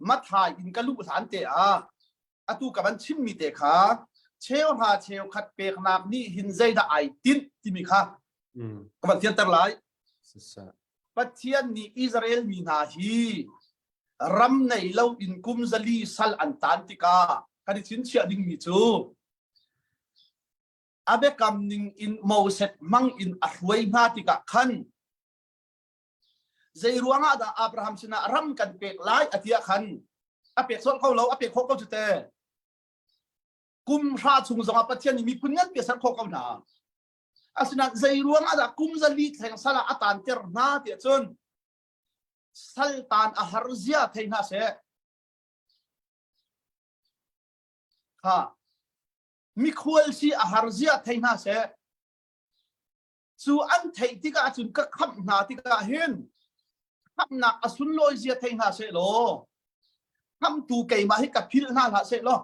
Mathai in ka luh hlan te ah atu ka van chimmi te kha cheuhra cheukhat peknak nih hin zeidah ai tinh timi kha ka van fianter lai. Pathian nih Israel mi hna hi ram nei lo in kum zali sal an tan tikah kan i chinchiah dingmi cu a biakam ning in Moses hmang in a hruai hna tikah khan zei ruangah dah Abraham sinah ram kan pek lai a ti ah khan a pek sawh ko lo a pek khawh ko cu te kum hra chung zongah Pathian nih miphun nganpi a ser khawh ko hna asinain zei ruangah dah kum zali thleng sal ah a tanter hna tiah cun sal tan a har zia thei hna seh kha mikhual si a har zia thei hna seh Cu an theih tikah cun ka khamh hna tikah hin khamhnak a sunlawi zia thei hna seh law khamhtu keimah hi ka philh hna hlah seh law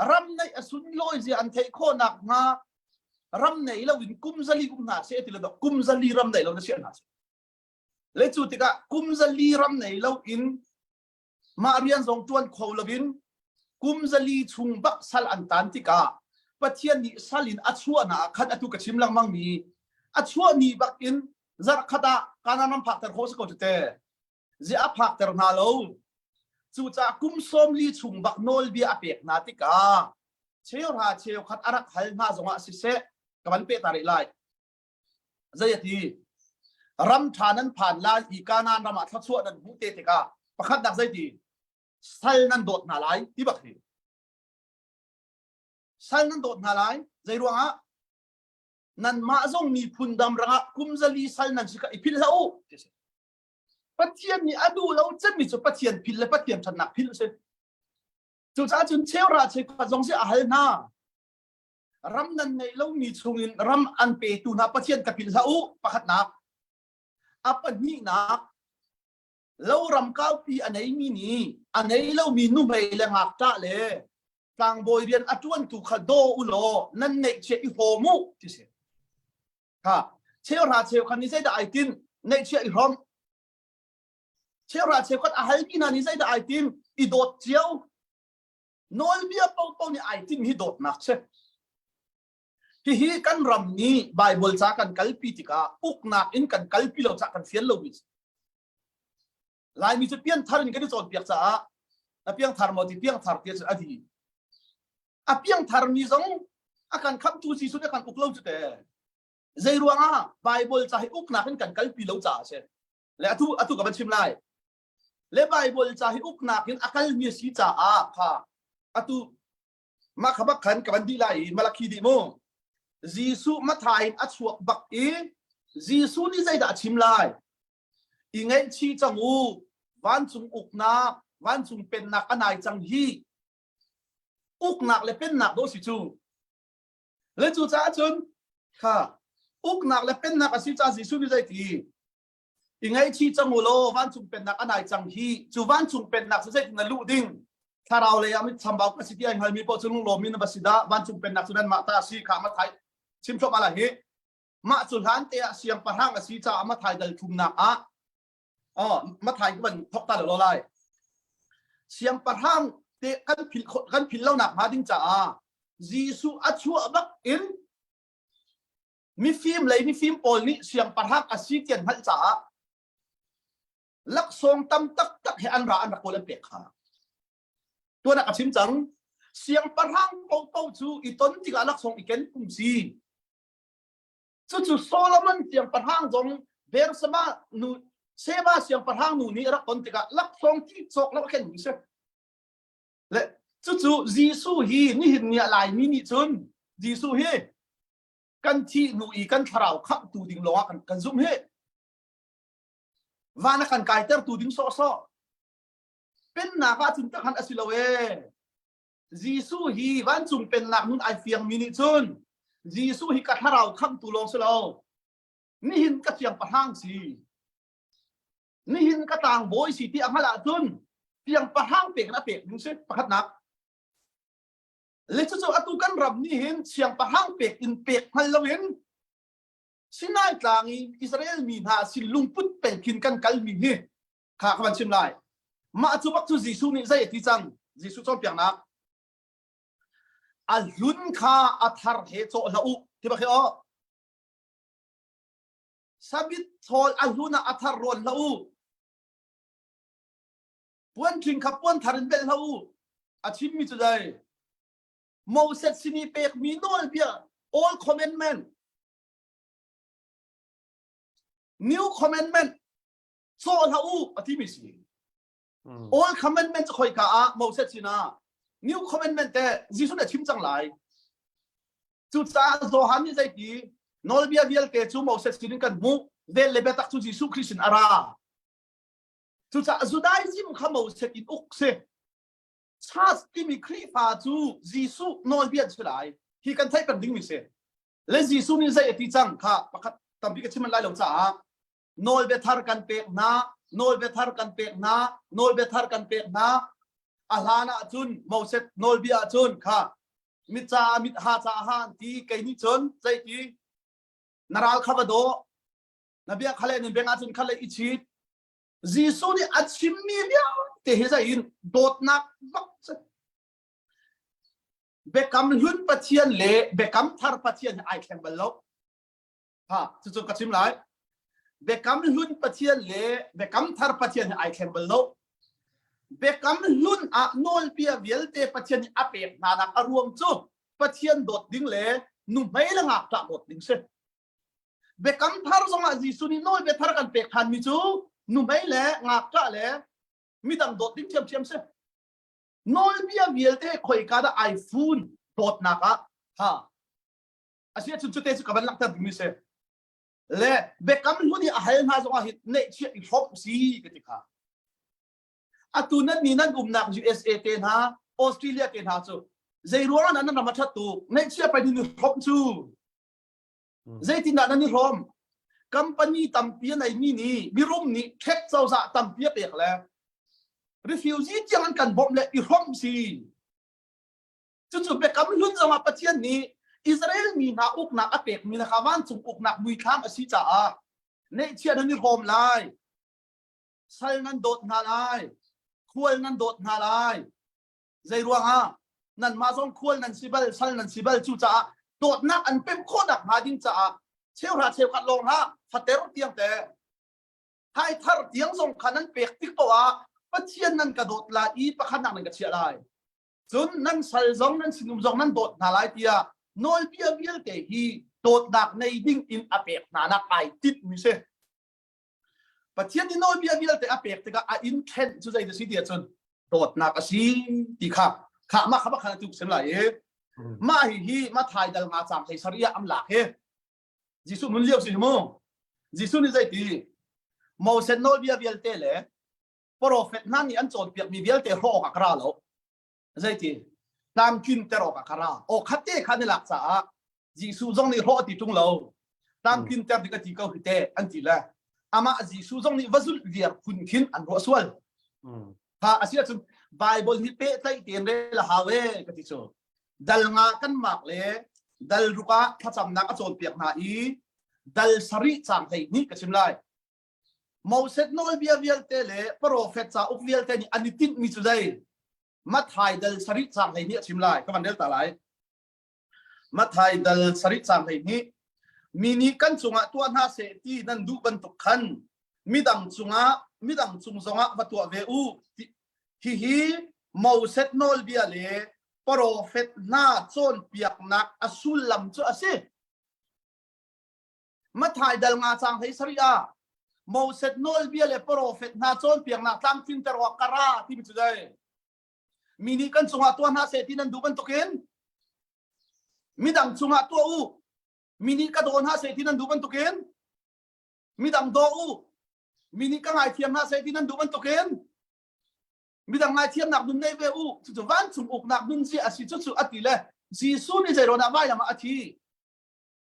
ram neih a sunlawi zia an theih khawh nak hnga ram nei lo in kum zali um hna seh ti lo kum zali ram nei lo na siah hna seh le cu tikah kum zali ram nei lo in Mah rian zong ṭuan kho loin kum zali chung bak sal an tan tikah Pathian nih sal in a chuahnak ah khan atu ka chim lengmang mi a chuah ni bak in zarh khat ah Kanaan ram phakter khawh si ko tete. Ziah a phakter hna lo. Cucaah kum sawm li chung bak nawlbia a pek hna tikah cheuhra cheukhat a rak hal hna zongah siseh ka van peh ta rih lai. Zei a ti? Ram ṭha nan phan lai i Kanaan ram ah thluachuah nan hmuh te tikah pakhatnak zei ti? Sal nan dawt hna lai ti bak hi. Sal nan dawt hna lai. Zei ruangah? Nanmah zong miphun dang rangah kum zali sal nan si kha i philh hlah u. Ti si. Pathian nih a duh lo cemmi cu Pathian philh le Pathian ṭhatnak philh a si. Cucaah cun cheuhra cheukhat zong si a hal hna. Ram nan neih lomi chungin ram an petu hna Pathian ka philh hlah u pakhatnak. A pahnihnak lo ram kaupi a neimi nih a nei lomi nuhmei le ngakṭah le tlangbawi rian a ṭuantu kha daw u law nan neihchiah i hrawm u ti si. Ha cheuhra cheukhat nih zeidah ai tinh neihchiah i hrawm. Cheuhra cheukhat a halmi hna nih zeidah ai tim i dawt cio. Nawlbia paohpaoh nih ai tinh hi dawtnak si. Hihi kan ram nih Bible ca kan kalpi tikah uknak in kan kalpi lo caah kan fian lomi si. Laimi cu pianthar in kan i cawnpiak caah a piangthar maw ti piangthar ti a di. A piangthar mi zong a kan khamtu Jesuh nih a kan uk lo cu te. Zei ruangah Bible ca hi uknak in kan kalpi lo caah a si. Le atu atu ka van chim lai. Le Bible ca hi uknak in a kalmi a si caah kha atu mah kha bak khan ka van dih lai i Malakhi dih mu. Jesuh Mathai in a chuak bak i Jesuh nih zeidah a chim lai? I ngaihchih cang u, vancung uknak, vancung pennak a nai cang hi. Uknak le pennak do si cu. Le cu caah cun kha uknak le pennak a si caah Jesuh nih zei ti? I ngaihchih cang u law vancung pennak a nai cang hi cu vancung pennak cu zeitin na luh ding thlarau lei ah mit chambau ka si ti ai hngalmi paoh cu lunglawm in na va si dah vancung pennak cu nanmah ta a si kha Mathai chim thluahmah la hi mah cu hlan te ah siangpahrang a si caah Mathai dal thumnak ah oh Mathai ka van thok ta lo lai siangpahrang te kan phil kan phil lo nak hnga ding caah Jesuh a chuah bak in Mifim lei mifim pawl nih siangpahrang a si ti an hngalh caah laksawng tam taktak he an ra an rak kawl an pek kha. Tuan ah ka chim cang. Siangpahrang paohpaoh cu i ton tikah laksawng i ken phung si. Cucu Solomon siangpahrang zong Bersama nu Seba siangpahrang nu nih rak ton tikah laksawng ti cawk lo a ken mi si. Le cucu Jesuh hi nihin ni ah Laimi nih cun Jesuh hi kan thih hnu i kan thlarau khamhtu ding lawngah kan, kan zumh hi van a kan kaitertu ding sawhsawh pennak ah cun takhan a si lo ee Jesuh hi vancung pennak nun ai fiang mi nih cun Jesuh hi ka thlarau khamhtu lawng si lo nihin ka siangpahrang si nihin ka tlangbawi si ti a hngalh ahcun siangpahrang pek in a pek ding si pakhatnak Le cucu atu kan ram nih hin siangpahrang pek in pek hngal loin Sinai tlang i Israel mi hna sin lungput peng khin kan kalmi hi kha ka van chim lai. Mah cu bak cu Jesuh nih zei a ti cang? Jesuh cawnpiaknak a hlun kha a thar he cawh hlah u ti bak hi aw. Sabit thawl a hlun ah a thar rawn hlah u. Puan ṭhing kha puan thar in belh hlah u. A chimmi cu zei? Moses sin i pekmi nawlbia all commandment new commandment cawh hlah u a timi si. Old commandment cu khoika ah Moses sinah new commandment te Jesuh nih a chim cang lai. Cucaah Johan nih zeiti nawlbia vialte cu Moses sinin kan hmuh vel le biatak cu Jesuh Khrist in a ra. Cucaah Judaism kha Moses in uk si. Church timi Khrihfa cu Jesuh nawlbia an si lai. Hi kan theih peng dingmi si. Le Jesuh nih zei a ti cang kha pakhat tampi ka chim lai lo caah nawlbia thar kan pek hna nawlbia thar kan pek hna nawlbia thar kan pek hna a hlan ah cun Moses nawlbia ah cun kha mit caah mit ha caah ha an ti kei nih cun zei ti na ral kha va daw na bia kha le nin beng ahcun kha le i chit Jesuh nih a chimmi vialte hi zei in dawtnak bak biakam hlun Pathian le biakam thar Pathian hi ai thleng bal lo Ha, cucu ka chim lai. Biakam hlun Pathian le biakam thar Pathian hi ai thleng bal lo. Biakam hlun ah nawlbia vialte Pathian nih a pek hna nak a ruang cu Pathian dawt ding le nuhmei le ngakṭah dawt ding si. Biakam thar zongah Jesuh nih nawlbia thar kan pek ṭhanmi cu nuhmei le ngakṭah le midang dawt ding ṭhiamṭhiam si. Nawlbia vialte khoika dah ai fun dawtnak ah ha Asi ahcun cute cu ka van langhter dingmi si. Le biakam hlun i a hal hna zongah hin neihchiah i hrawmh si ka ti kha. Atu nan ni nan umnak USA te hna, Australia te hna cu zei ruangah nan ram a ṭhat tuk neihchiah pai ni hrawmh cu. Zeitindah nan i hrawm? Company tampi a neimi nih mirum nih ṭhek cozah tampi a pek le refugee tiang an kan bawmh le i hrawmh si. Cucu biakam hlun zongah Pathian nih Israel mi hna uknak a pekmi kha vancung uknak muithlam a si caah neihchiah nan i hrawm lai, sal nan dawt hna lai, khual nan dawt hna lai. Zei ruangah nanmah zong khual nan si bal, sal nan si bal cucaah dawtnak an pemh khawhnak hnga ding caah cheuhra cheukhat lawng hlah fater tiang te thaithar tiang zong kha nan pek tik poah ah Pathian nan ka dawt lai i pakhatnak nan ka chiah lai. Cun nan sal zong nan sinum zong nan dawt hna lai tiah nawlbia vialte hi dawtnak nei ding in a pek hna nak ai tinh mi si. Pathian nih nawlbia vialte a pek tikah a in ṭhen cu zei si ti ahcun dawtnak a si ti kha kha mah kha bakhan tu sim lai i mah hi hi Mathai dal nga cang hlei sari ah am lak hi Jesuh nun lio si mu Jesuh nih zei ti Moses nawlbia vialte le Profet hna nih an cawnpiakmi vialte hrawh awkah ka ra lo. Zeiti? Tlamtlinter awkah ka ra. Aw khat te kha an i lak caah Jesuh zong nih hrawh a ti ṭung lo. Tlamtlinter ding a ti ko hi te an ti le amah Jesuh zong nih va zulh viar phun khin an ruah sual. Ha a si ahcun Bible hi pehtlaih tein rel a hau ee ka ti cu. Dal nga kan mak le dal ruk ah thlacamnak a cawnpiak hna i dal sarih caang 12 ka chim lai. Moses nawlbia vialte le profet cauk vialte nih an i tinhmi cu zei? Matthai dal sarih caang 12 a chim lai. Ka van rel ta lai. Matthai dal sarih caang 12 Mi nih kan cungah tuah hna seh ti nan duh bantuk khan midang cungah midang cung zongah va tuah ve u. Hihi Moses nawlbia le profet hna cawnpiaknak a sullam cu a si. Mathai dal nga cang hlei sarih ah Moses nawlbia le profet hna cawnpiaknak tlamtlinter awk ka ra timi cu dai. Mi nih kan cungah tuah hna seh ti nan duh bantukin midang cungah tuah u. Mi nih ka daw hna seh ti nan duh bantukin midang daw u. Mi nih ka ngaithiam hna seh ti nan duh bantukin midang ngaithiamnak nun nei ve u. Cucu vancung uknak nun si a si cucu a ti le Jesuh nih zei ruangah vailam ah a thi.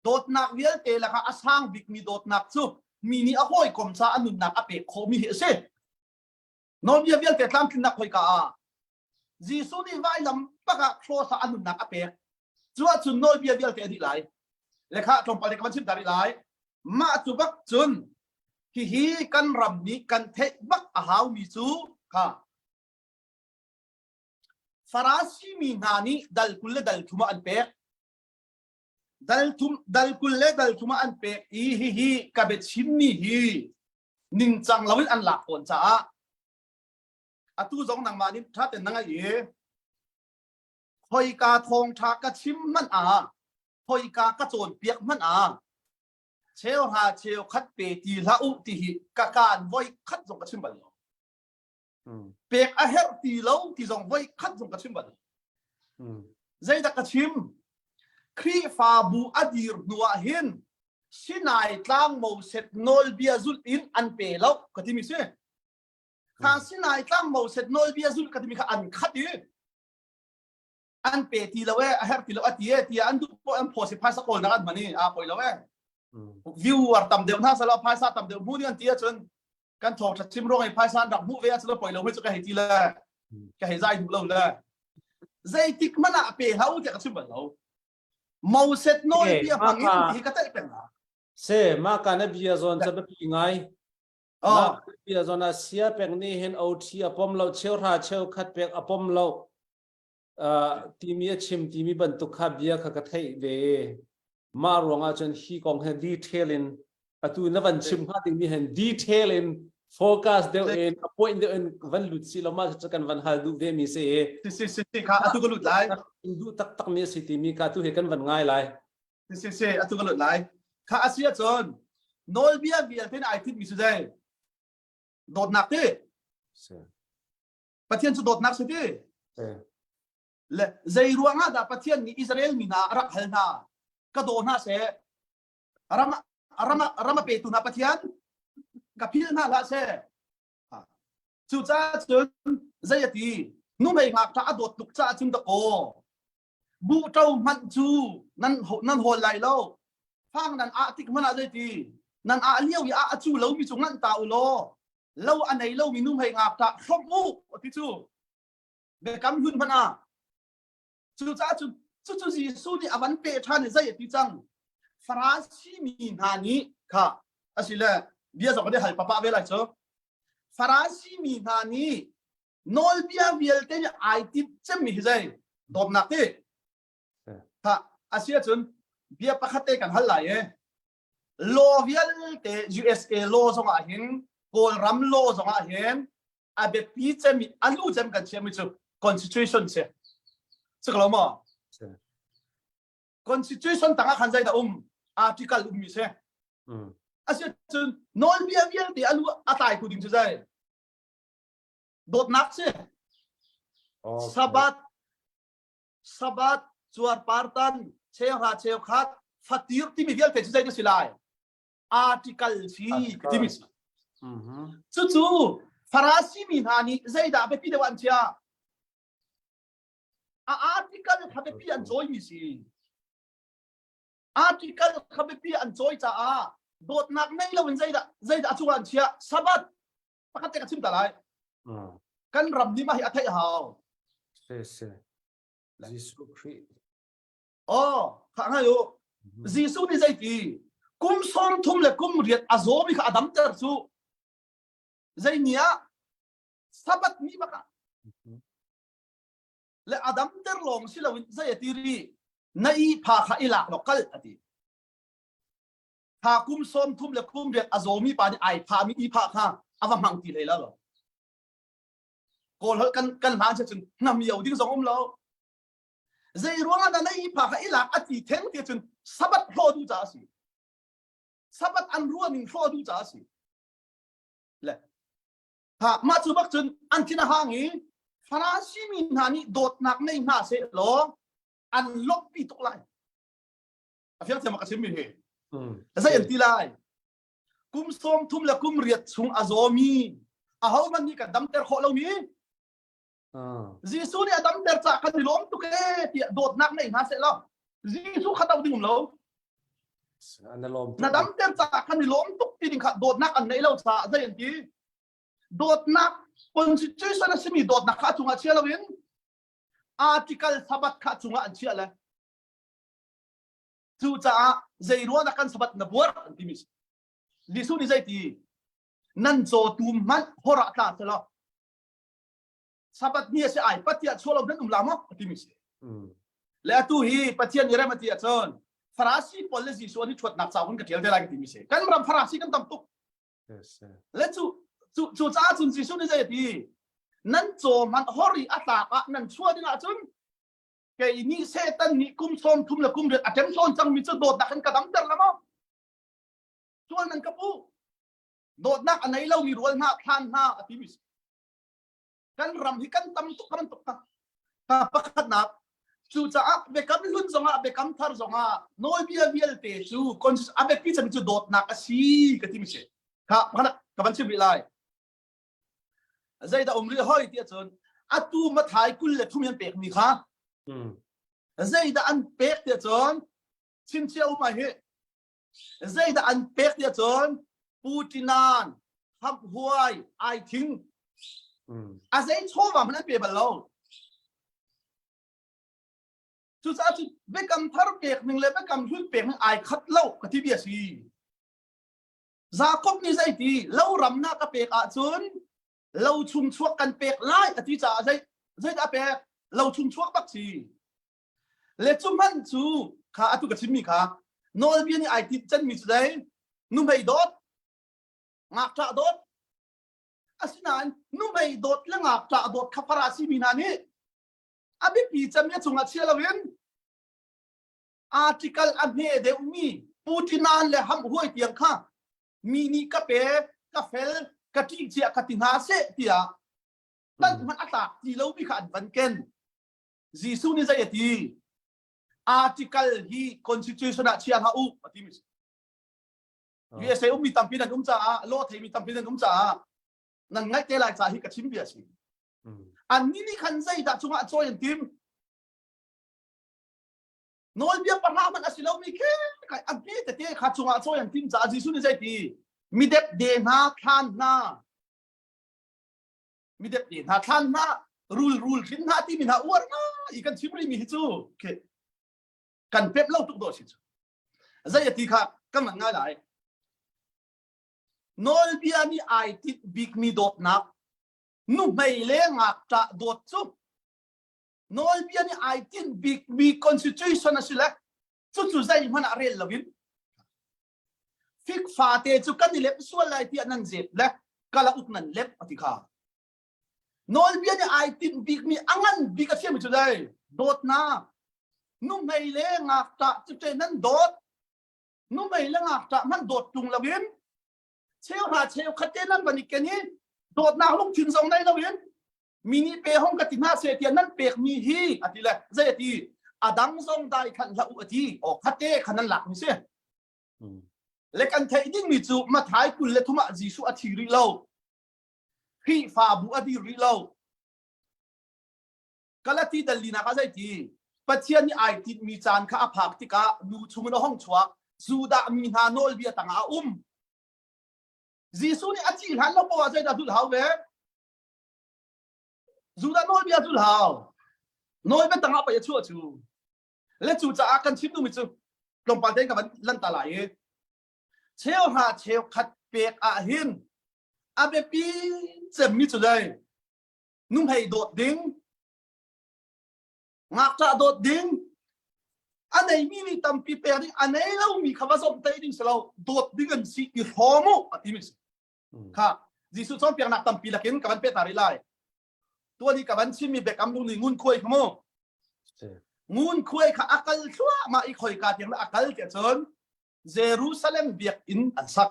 Dawtnak vialte lakah a sang bikmi dawtnak cu mi nih a hawikom ca a nunnak a pek khawhmi hi a si. Nawlbia vialte tlamtlinnak khoika ah Jesuh nih vailam bak ah cross ah a nunnak a pek. Cu ahcun nawlbia vialte a dih lai. Lekha tlawmpal te ka van chim ta rih lai. Mah cu bak cun hihi kan ram nih kan theih bak a haumi cu kha. Farasi mi hna nih dal 20 le dal 30 ah an pek. Dal thum dal 20 le dal 30 ah an pek i hihi ka biachimmi hi ningcang loin an lak tawn caah atu zong nangmah nih ṭha tein na ngaih i khoika thawngṭha ka chim hmanh ah khoika ka cawnpiak hmanh ah cheuhra cheukhat pe ti hlah u ti hi ka kaan voi khat zong ka chim bal lo. Pek a herh ti lo ti zong voi khat zong ka chim bal. Zeidah ka chim? Khrihfabu a dir hnu ah hin Sinai tlang Moses nawlbia zulh in an pe lo ka timi si. Kha Sinai tlang Moses nawlbia zulh ka timi kha an khat i an pe ti lo e a herh ti lo a ti e tiah an duh po an phaw si phaisa kawl nak an hman i a poi lo e. Viewer tam deuh hna sala phaisa tam deuh hmu ding an ti ahcun kan thawngṭha chim ruang i phaisa an rak hmuh ve ahcun poi lo hui cu ka hei ti le ka hei zai duh lo le zeitik hmanh ah pe hlah u tiah ka chim bal lo Moses nawlbia hmang in ti ka telh peng hna Se ma ka na bia zawn ca biapi ngai ma bia zawn ah sia pek nih hin OT a pom lo cheuhra cheukhat pek a pom lo timi a chim timi bantuk kha bia kha ka theih ve mah ruangah cun hi kong he detail in atu na van chim hnga dingmi hen detail in focus deuh in a point deuh in van lut si lo ma cu kan van hal duh ve mi si si si si si kha atu ka lut lai duh taktak mi si timi ka tu he kan van ngai lai si si si atu ka lut lai kha asi ahcun nawlbia vialte ai thit mi su zei dawtnak ti Pathian cu dawtnak si ti le zei ruang ah dah Pathian nih Israel mi hna a rak hal hna ka daw hna seh ram ram ram a petu hna Pathian ka phil hna hlah seh cucaah cun zei a ti nuhmei ngakṭah a dawt tuk caah cun dakaw buhṭo hmanh cu nan nan hawl lai lo fang nan ah tik hmanh ah zei ti nan ah lio i ah a cu lomi cu nganh ta u law lo a nei lomi nuhmei ngakṭah hrawmh u ti cu biakam hlun hmanh ah cucaah cu cucu Jesuh nih a van peh ṭhan i zei a ti cang Farasi mi hna nih kha asile bia zong kan i hal papa ve lai cu Farasi mi hna nih nawlbia vialte nih ai timh cemmi hi zei dawtnak ti ha asi ahcun bia pakhat te kan hal lai e law vialte USA law zong ah hin Kawlram law zong ah hin a biapi cem a lu cem kan chiami cu constitution si si ko maw constitution tangah khan zei dah um article ummi si asi cun nawlbia vialte a lu a tlai tu ding cu zei dawtnak si sabat sabat cuarpartan cheuhra cheukhat fatir timi vialte cu zei na si lai article si timi si cucu Farasi mi hna nih zeidah biapi deuh an chia a article kha biapi an cawi mi si article kha biapi an cawi caah dawtnak nei lo in zeidah zeidah a cungah an chia sabat pakhat te ka chim ta lai kan ram nih mah hi a theih hau se se Jesuh Khrih Oh, kha ngai u. Jesuh nih zeiti kum 30 le kum riat a zawmi kha a damter cu zei ni ah Sabbath ni bak ah le a damter lawng si loin zei a ti ri na i pha kha i lak law kal a ti. Kha kum 30 le kum riat a zawmi pa nih ai phami i pha kha a va hmang ti hlei lo. Kawl holh kan kan hlan cun hnam yo ding zong um lo. Zei ruangah dah na i pha kha i lak a ti theng ti cun Sabbath hlaw duh caah a si. Sabbath an ruah ning hlaw duh caah a si. Le ha mah cu bak cun an thin a hang i Farasi mi hna nih dawtnak nei hna seh law an lawmhpi tuk lai. A fiang thiam ka chim mi hi. Zei an ti lai? Kum 30 le kum riat chung a zawmi ahohmanh nih kan damter khawh lomi Jesuh nih a damter caah kan i lawm tuk ee tiah dawtnak nei hna seh law Jesuh kha do ding um lo. Na damter caah kan i lawm tuk ti ding kha dawtnak an neih lo caah zei an ti? Dawtnak constitution a simi dawtnak kha a cungah chia loin article sabat kha cungah an chiah le cucaah zei ruang dah kan sabat na buar an timi Jesuh nih zei ti nan caw tum hmanh hor ah tla selaw. Sabbath ni a si ai patiah chuah lo nan um la maw ti mi si. Le atu hi Pathian nih rem a ti ahcun Farasi pawl le Jesuh an i ṭhuatnak cauk in ka ṭial te lai ka ti mi si. Kan ram Farasi kan tam tuk. Le cu cu cu caah cun Jesuh nih zei a ti? Nan caw hmanh hor i a tlak ah nan chuah ding ahcun kei nih Satan nih kum sawm thum le kum riat a ṭem tawn cangmi cu dawtnak in ka damter la maw? Sual nan ka puh. Dawtnak a nei lomi rual hna thlan hna a ti mi si. Kan ram hi kan tam tuk kan tuk ta pakhatnak cucaah biakam hlun zongah biakam thar zongah nawlbia vialte cu a biapi cem cu dawtnak a si ka ti mi si. Kha pakhat ka van chim rih lai. Zeidah um rih hoi ti ahcun atu Mathai 23 an pek mi kha zeidah an pek ti ahcun chinchia um ai hi zeidah an pek ti ahcun Putinan hamhuai ai thing a zei chawva hmanh an pe bal lo. Cucaah cu biakam thar pek ning le biakam hlun pek ning ai khat lo ka ti bia si. Jakob nih zei ti lo ram na ka pek ahcun lo chung chuak kan pek lai a ti caah zei zeidah a pek lo chung chuak bak si. Le cu hmanh cu kha atu ka chimmi kha nawlbia nih ai tinh canmi cu dei nuhmei dawt ngakṭah dawt asinain nuhmei dawt le ngakṭah dawt kha farasi mi hna nih a biapi cemmi a cungah chia loin article a hme deuhmi Putinan le hamhuai tiang kha mi nih ka pe ka fel ka ṭih cia ka ti hna seh tiah tan hmanh a tlak ti lomi kha an van ken. Jesuh nih zei a ti? Article hi constitution ah chia hlah u a ti mi si. USA ummi tampi nan um caah law theimi tampi nan um caah nan ngaih te lai ca hi ka chim bia si. Annih nih khan zeidah cungah cawi an tim? Nawlbia pahra hmanh a si lomi khi kai a hme tete kha cungah cawi an tim caah Jesuh nih zei ti? Midepde hna thlan hna midepde hna thlan hna rul rul hrin hna timi hna uar nga i kan chim rihmi hi cu khi kan pep lo tuk dawh si cu. Zei a ti kha kan man ngai lai. Nawlbia nih ai tinh bikmi dawtnak nuhmei le ngakṭah dawt cu nawlbia nih ai tinh bikmi constitution a si le cucu zeihmanh ah rel loin fikfa te cu kan i lep sual lai tiah nan zep le kala uk nan lep a ti kha. Nawlbia nih ai tinh bikmi a ngan bik a siami cu dai dawtnak nuhmei le ngakṭah cu nan dawt nuhmei le ngakṭah hmanh dawt ṭung loin cheuhra cheukhat te nan van i ken i dawtnak lungthin zong nei loin mi nih pe hong ka ti hna seh tiah nan pekmi hi a ti le zei a ti a dang zong dai khan hlah u a ti o khate khan nan lak mi si. Le kan theih dingmi cu Mathai 23 ah Jesuh a thi rih lo, Khrihfabu a dir rih lo. Galati dal linak ah zei ti? Pathian nih ai tinhmi caan kha a phak tikah nu chungin a hong chuak Judah mi hna nawlbia tangah a um. Jesuh nih a thih hlan lo poah zeidah zulh hau ve? Judah nawlbia zulh hau. Nawlbia tangah pei a chuah cu. Le cu caah kan chim duhmi cu tlawmpal tein ka van lan ta lai i cheu hra cheu khat pek ah hin a biapi cemmi cu zei nuhmei dawt ding ngakṭah dawt ding a neimi nih tampi pek ding a nei lomi kha va zomhtaih ding si lo dawt ding an si i hrawm u a timi si. Kha Jesuh cawnpiaknak tampi lakin ka van peh ta rih lai. Tuan i ka van chimmi biakam lung nih ngunkhuai kha mu ngunkhuai kha a kal thluahmah i khoika tiang a kal tiah cun Jerusalem biakinn an sak.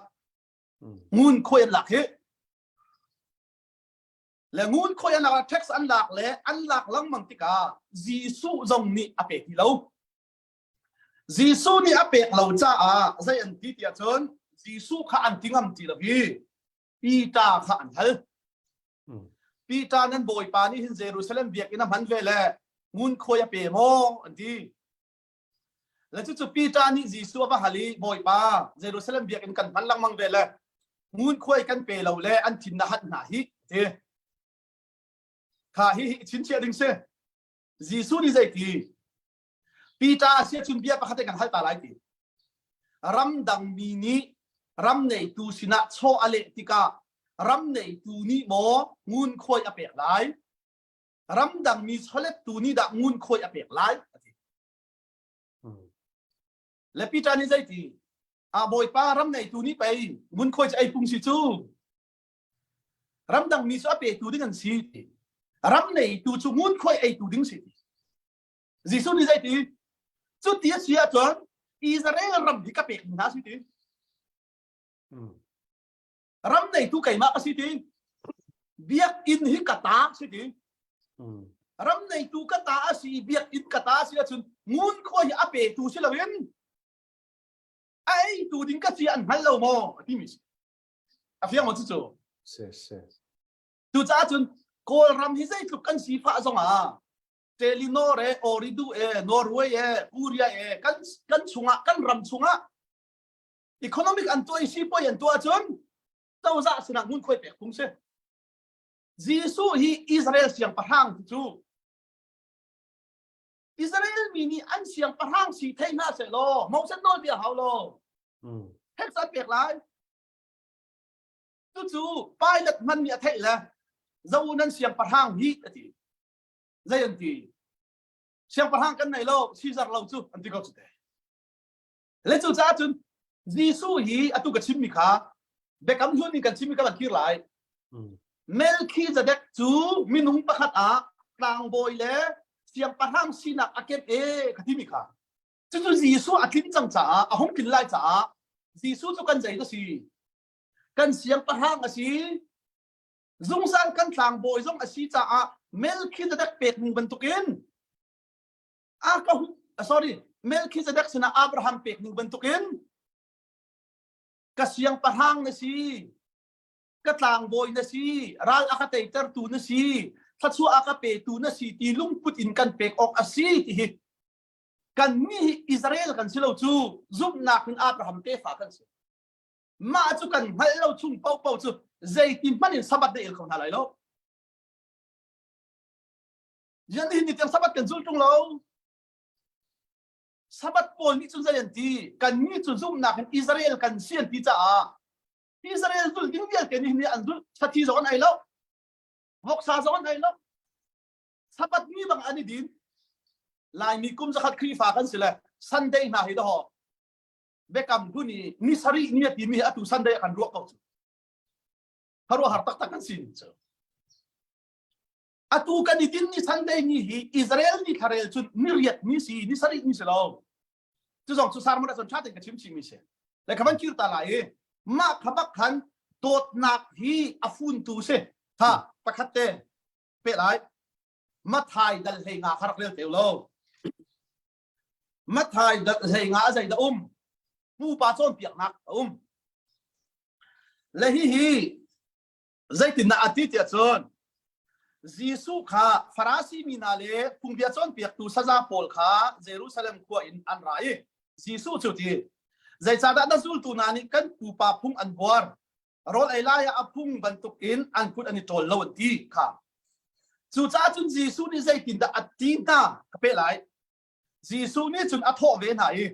Ngunkhuai an lak hi le ngunkhuai an lak tax an lak le an lak lengmang tikah Jesuh zong nih a pe ti lo. Jesuh nih a pek lo caah zei an ti tiah cun Jesuh kha an ti ngam ti lo i Peter kha an hal. Peter nan bawipa nih hin Jerusalem biakinn a hman ve le ngunkhuai a pe maw an ti. Le cucu Peter nih Jesuh a va hal i Bawipa Jerusalem biakinn kan hman lengmang ve le ngunkhuai kan pe lo le an thin na hat hna hi ti. Kha hi hi chinchiah ding si. Jesuh nih zei ti? Peter a si ahcun bia pakhat kan hal ta lai ti. Ramdang mi nih ram neitu sinah chaw a leh tikah ram neitu nih maw ngunkhuai a pek lai? Ramdang mi chawlettu nih dah ngunkhuai a pek lai a ti. Le Peter nih zeiti? A bawipa ram neitu nih pei ngunkhuai cu ei pung si cu. Ramdang mi cu a petu ding an si. Ram neitu cu ngunkhuai eitu ding si. Jesuh nih zeiti? Cu ti a si ahcun Israel ram hi ka pek hna si ti. Ram neitu keimah ka si ti. Biakinn hi ka ta si ti. Ram neitu ka ta a si, biakinn ka ta a si ahcun ngunkhuai hi a petu si loin a eitu ding ka si an hngal lo maw a timi si. A fiang maw cucu? Si si. Cucaah cun Kawlram hi zeitluk kan sifah zongah Telenor e, Ooredoo e, Norway e, Korea e, kan kan chungah kan ram chungah economic an tuah i sipuai an tuah cun cozah sinah ngunkhuai pek phung si. Jesuh hi Israel siangpahrang cu Israel mi nih an siangpahrang si thei hna seh law Moses nawlbia hau law tax an pek lai. Cucu Pilate hman nih a theih le zo nan siangpahrang hi a ti. Zei an ti? Siangpahrang kan nei lo, Caesar lo cu an ti ko cu te. Le cu caah cun Jesuh hi atu ka chimmi kha Biakam Hlun in kan chimmi ka van kir lai. Melchizedek cu minung pakhat ah tlangbawi le siangpahrang sinak a kemh e ka timi kha. Cucu Jesuh a tlin cang caah a hung tlin lai caah Jesuh cu kan zei ka si? Kan siangpahrang a si. Zungzal kan tlangbawi zong a si caah Melchizedek pek ning bantukin a ka sorry Melchizedek sinah Abraham pek ning bantukin ka siangpahrang na si ka tlangbawi na si ral a ka teitertu na si thluachuah a ka petu na si ti lungput in kan pek awk a si ti hi kan mi hi Israel kan si lo cu zumhnak in Abraham tefa kan si mah cu kan hngalh lo chung paohpaoh cu zeiti hmanh in Sabbath na el kho hna lai lo. Yan ni tiang Sabbath kan zul ṭung lo. Sabbath pawl nih cun zei an ti? Kan mi cu zumhnak in Israel kan si an ti caah Israel zul ding vialte nih nih an zul sathi zong an ei lo. Voksa zong an ei lo. Sabbath ni bang an i din. Laimi kum zakhat Khrihfa kan si le Sunday hna hi daw Biakam hlun i ni sarih ni a timi hi atu Sunday ah kan ruah ko cu. Khuaruahhar taktak kan si cu. Atu kan i tin ni Sunday ni hi Israel ni thlarel cun ni riat ni si ni sarih ni si lo. Cu zong cu sermon ah cun ṭha tein ka chim chihmi si. Le ka van kir ta lai i mah kha bak khan dawtnak hi a funtu si. Ha pakhat te pe lai. Mathai dal hlei nga kha rak rel te lo. Matthai 15 zei dah um? Pupa cawnpiaknak a um. Le hihi zeitindah a ti tiah cun Jesuh kha Farasi mi hna le phungbia cawnpiaktu saza pawl kha Jerusalem khua in an ra i Jesuh cu ti zeicahdah na zultu hna nih kan pupa phung an buar rawl ei lai ah a phung bantukin an kut an i ṭawl lo an ti kha cucaah cun Jesuh nih zeitindah a ti hna ka pe lai Jesuh nih cun a thawh ve hna i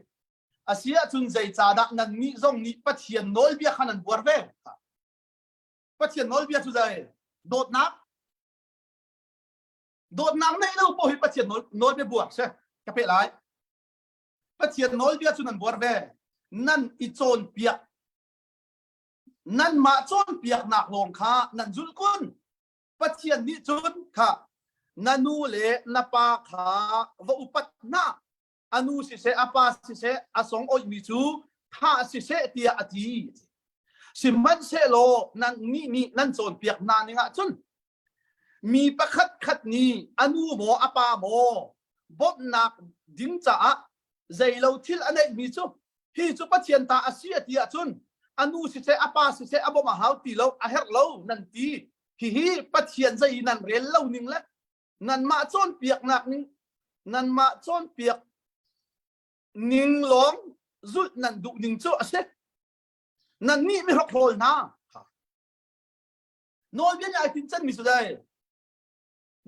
a si ahcun zeicahdah nannih zong nih Pathian nawlbia kha nan buar ve Pathian nawlbia cu zei dawtnak dawtnak neih lo paoh hi Pathian nawlbia buar si ka pe lai Pathian nawlbia cu nan buar ve nan i cawnpiak nanmah cawnpiaknak lawng kha nan zulh kun Pathian nih cun kha na nu le na pa kha va upat hna a nu siseh a pa siseh a song oihmi cu thah siseh tiah a ti sihmanhsehlaw nan nih nih nan cawnpiak hna ning ah cun mi pakhat khat nih a nu maw a pa maw bawmhnak ding caah zeilo thil a neihmi cu hi cu Pathian ta a si a ti ahcun a nu siseh a pa siseh a bawmh a hau ti lo a herh lo nan ti hihi Pathian zei nan rel lo ning le nanmah cawnpiaknak ning nanmah cawnpiak ning lawng zulh nan duh ning cu a si nannih mi hrokhrawl hna nawlbia nih ai tincan mi cu dai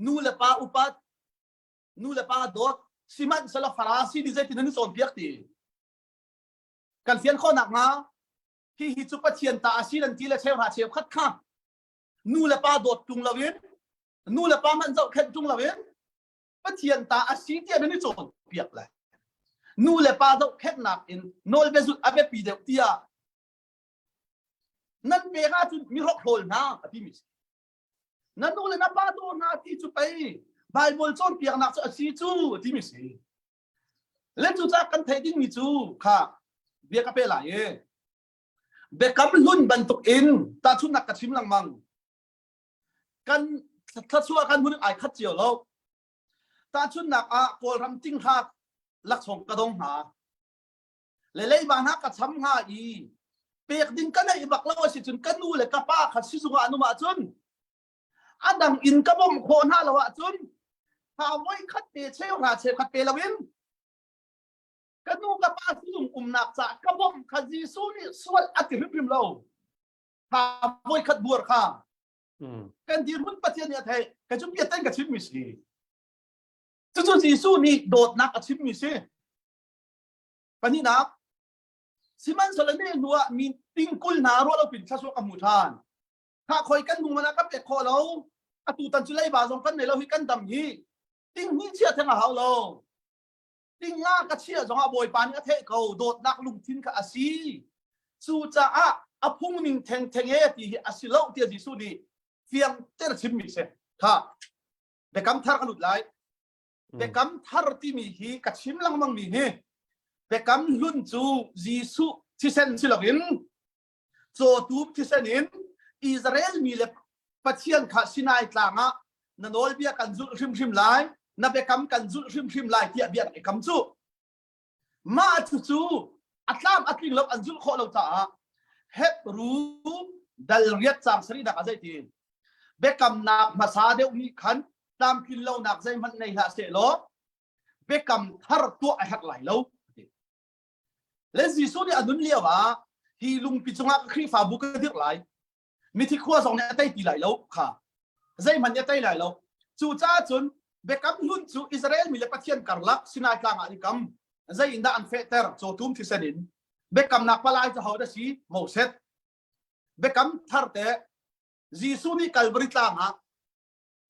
nu le pa upat nu le pa dawt sihmanhsehlaw Farasi nih zeitin an i cawnpiak ti kan fian khawh nakhnga hihi cu Pathian ta a si nan ti le cheuhra cheukhat kha nu le pa dawt tung loin Nu le pa hmanh zohkhenh ṭung loin Pathian ta a si tiah nan i cawnpiak le nu le pa zohkhenhnak in nawlbia zulh a biapi deuh tiah nan pek ahcun mi hrokhrawl hna a timi si. Na nu le na pa daw hna ti cu pei Bible cawnpiaknak cu a si cu a timi si. Le cucaah kan theih dingmi cu kha bia ka pe lai i biakam hlun bantuk in tahchunhnak ka chim lengmang. Kan thluachuah kan hun ai khat cio lo. Tahchunhnak ah Kawlram tinghak laksawng ka dong hna. Le leiba hna ka cham hnga i pek ding ka neih bak lo a si cun ka nu le ka pa kha sizung ah an um ahcun a dang in ka bawmh khawh hna lo ahcun ha voi khat te cheu hra cheu khat pe loin ka nu ka pa sizung umnak ca ka bawmh kha Jesuh nih sual a ti hrimhrim lo. Ha voi khat buar kha kan dirhmun Pathian nih a theih ka cu biaten ka chimmi si. Cucu Jesuh nih dawtnak a chimmi si. Pahnihnak, sihmanhsehlaw ne hnu ah mi tingkul hna ruah lo pin thluachuah ka hmu ṭhan. Khah khoi kan hnu man ah ka pek khawh lo. Atu tan cu leiba zong kan nei lo hi kan dam hi. Ting hnih chia theng a hau lo. Ting nga ka chia zong ah Bawipa nih a theih ko. Dawtnak lungthin kha a si. Cucaah a phung ning thengtheng e ti hi a si lo tiah Jesuh nih fiang ter chimmi si. Kha biakam thar ka lut lai. Biakam thar timi hi ka chim lengmang mi hi biakam hlun cu Jesuh thisen si loin cawtum thisen in Israel mi le Pathian kha Sinai tlang ah na nawlbia kan zulh hrimhrim lai na biakam kan zulh hrimhrim lai tiah bia rak i kam cu mah cucu a tlam a tling lo an zulh khawh lo caah Hebru dal riat caang sarihnak ah zeiti biakamnak hmasa deuh nih khan tlamtlin lonak zeihmanh nei hlah seh law biakam thar tuah a herh lai lo le Jesuh nih a nun lio ah hi lungpi cungah ka Khrihfabu ka dirh lai mithi khua zong nih a tei ti lai lo kha zeihmanh nih a tei lai lo cucaah cun biakam hlun cu Israel mi le Pathian karlak Sinai tlang ah an i kam zei in dah an fehter cawtum thisen in biakamnak palai cu ho dah si Moses biakam thar te Jesuh nih Calvary tlang ah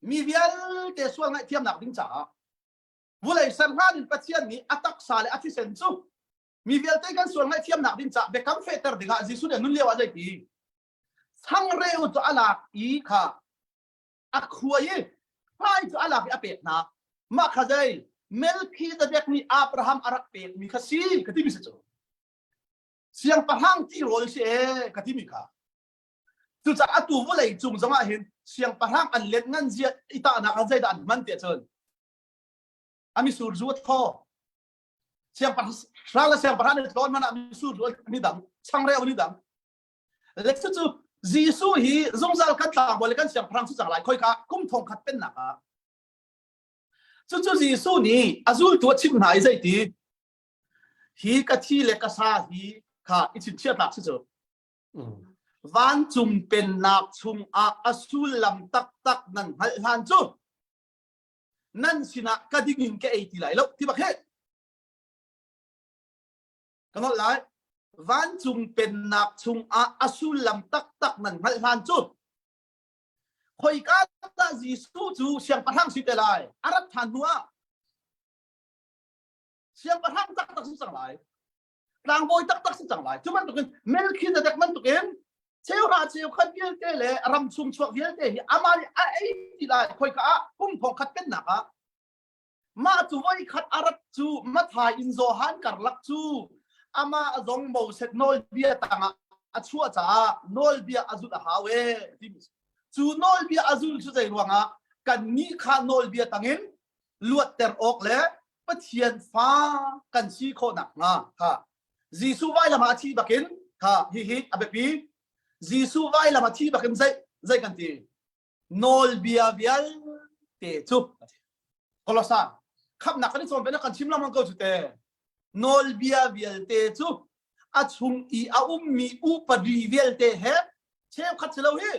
mi vialte sual ngaihthiamnak ding caah vulei ser hlan in Pathian nih a taksa le a thisen cu mi vialte kan sual ngaihthiamnak ding caah biakam fehter dingah Jesuh nih a nun lio ah zeiti changreu cu a lak i kha a khuai i hmai cu a lak i a pek hna mah kha zei Melchizedek nih Abraham a rak pek mi kha si ka ti mi si cu siangpahrang ti rawl si e ka ti mi kha cucaah atu vawlei cung zongah hin siangpahrang an let ngan zia i tahnak ah zeidah an hman tiah cun a misur zu a thaw siangpahrang le siangpahrang nih tlawn man ah misur zu ni dang changreu ni dang le cucu Jesuh hi zungzal kan tlangbawi le kan siangpahrang si cang lai khoika kum thong khat pennak ah cucu Jesuh nih a zultu a chimh hna i zeiti hi ka thi le ka sa hi kha i chimchiah tlak si cu vancung pennak chungah a sullam taktak nan hngalh hlan cu nan sinah ka ding in ka ei ti lai lo ti bak he ka nolh lai vancung pennak chungah a sullam taktak nan hngalh hlan cu khoika dah Jesuh cu siangpahrang si te lai a rat ṭhan hnu ah siangpahrang taktak si cang lai tlangbawi taktak si cang lai cu bantukin Melchizedek bantukin cheuhra cheukhat vialte le ram chung chuak vialte hi amah nih a ei ti lai khoika ah kum thong khat pennak ah mah cu voi khat a rat cu Mathai in Johan karlak cu amah zong Moses nawlbia tangah a chuah caah nawlbia a zulh a hau e timi cu nawlbia a zul cu zei ruangah kannih kha nawlbia tangin luatter awk le Pathian fa kan si khawh nakhnga kha Jesuh vailam ah a thi bakin kha hihi a biapi Jesuh vailam a thi bakin zei zei kan ti nawlbia vialte cu Kolosa khamnak kan i cawn peng kan chim lengmang ko cu te nawlbia vialte cu a chung i a ummi upadi vialte he cheukhat si lo hi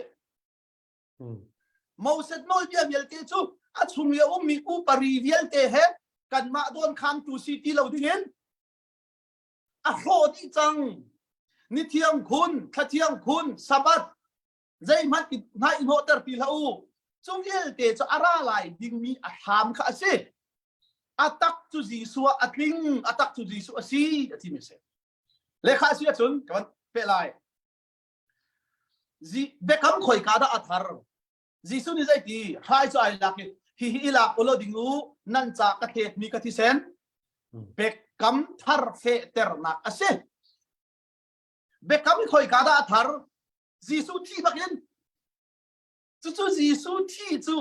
Moses nawlbia vialte cu a chung i a ummi upari vialte he kanmah dawnkhantu si ti lo dingin a hrawh dih cang. Ni thiang khun, thla thiang khun, Sabbath, zeihmanh hna i hnawhter ti hlah u. Cu vialte cu a ra lai dingmi a thlam kha a si. A tak cu Jesuh ah a tling, a tak cu Jesuh a si, a timi a si. Lekha a si ahcun ka van peh lai. Biakam khoika dah a thar? Jesuh nih zeiti hrai cu ai lak i hihi i lak ulaw ding u nan ca ka thletmi ka thisen biakam thar fehternak a si. Biakam khoika dah a thar? Jesuh thi bakin cucu Jesuh thi cu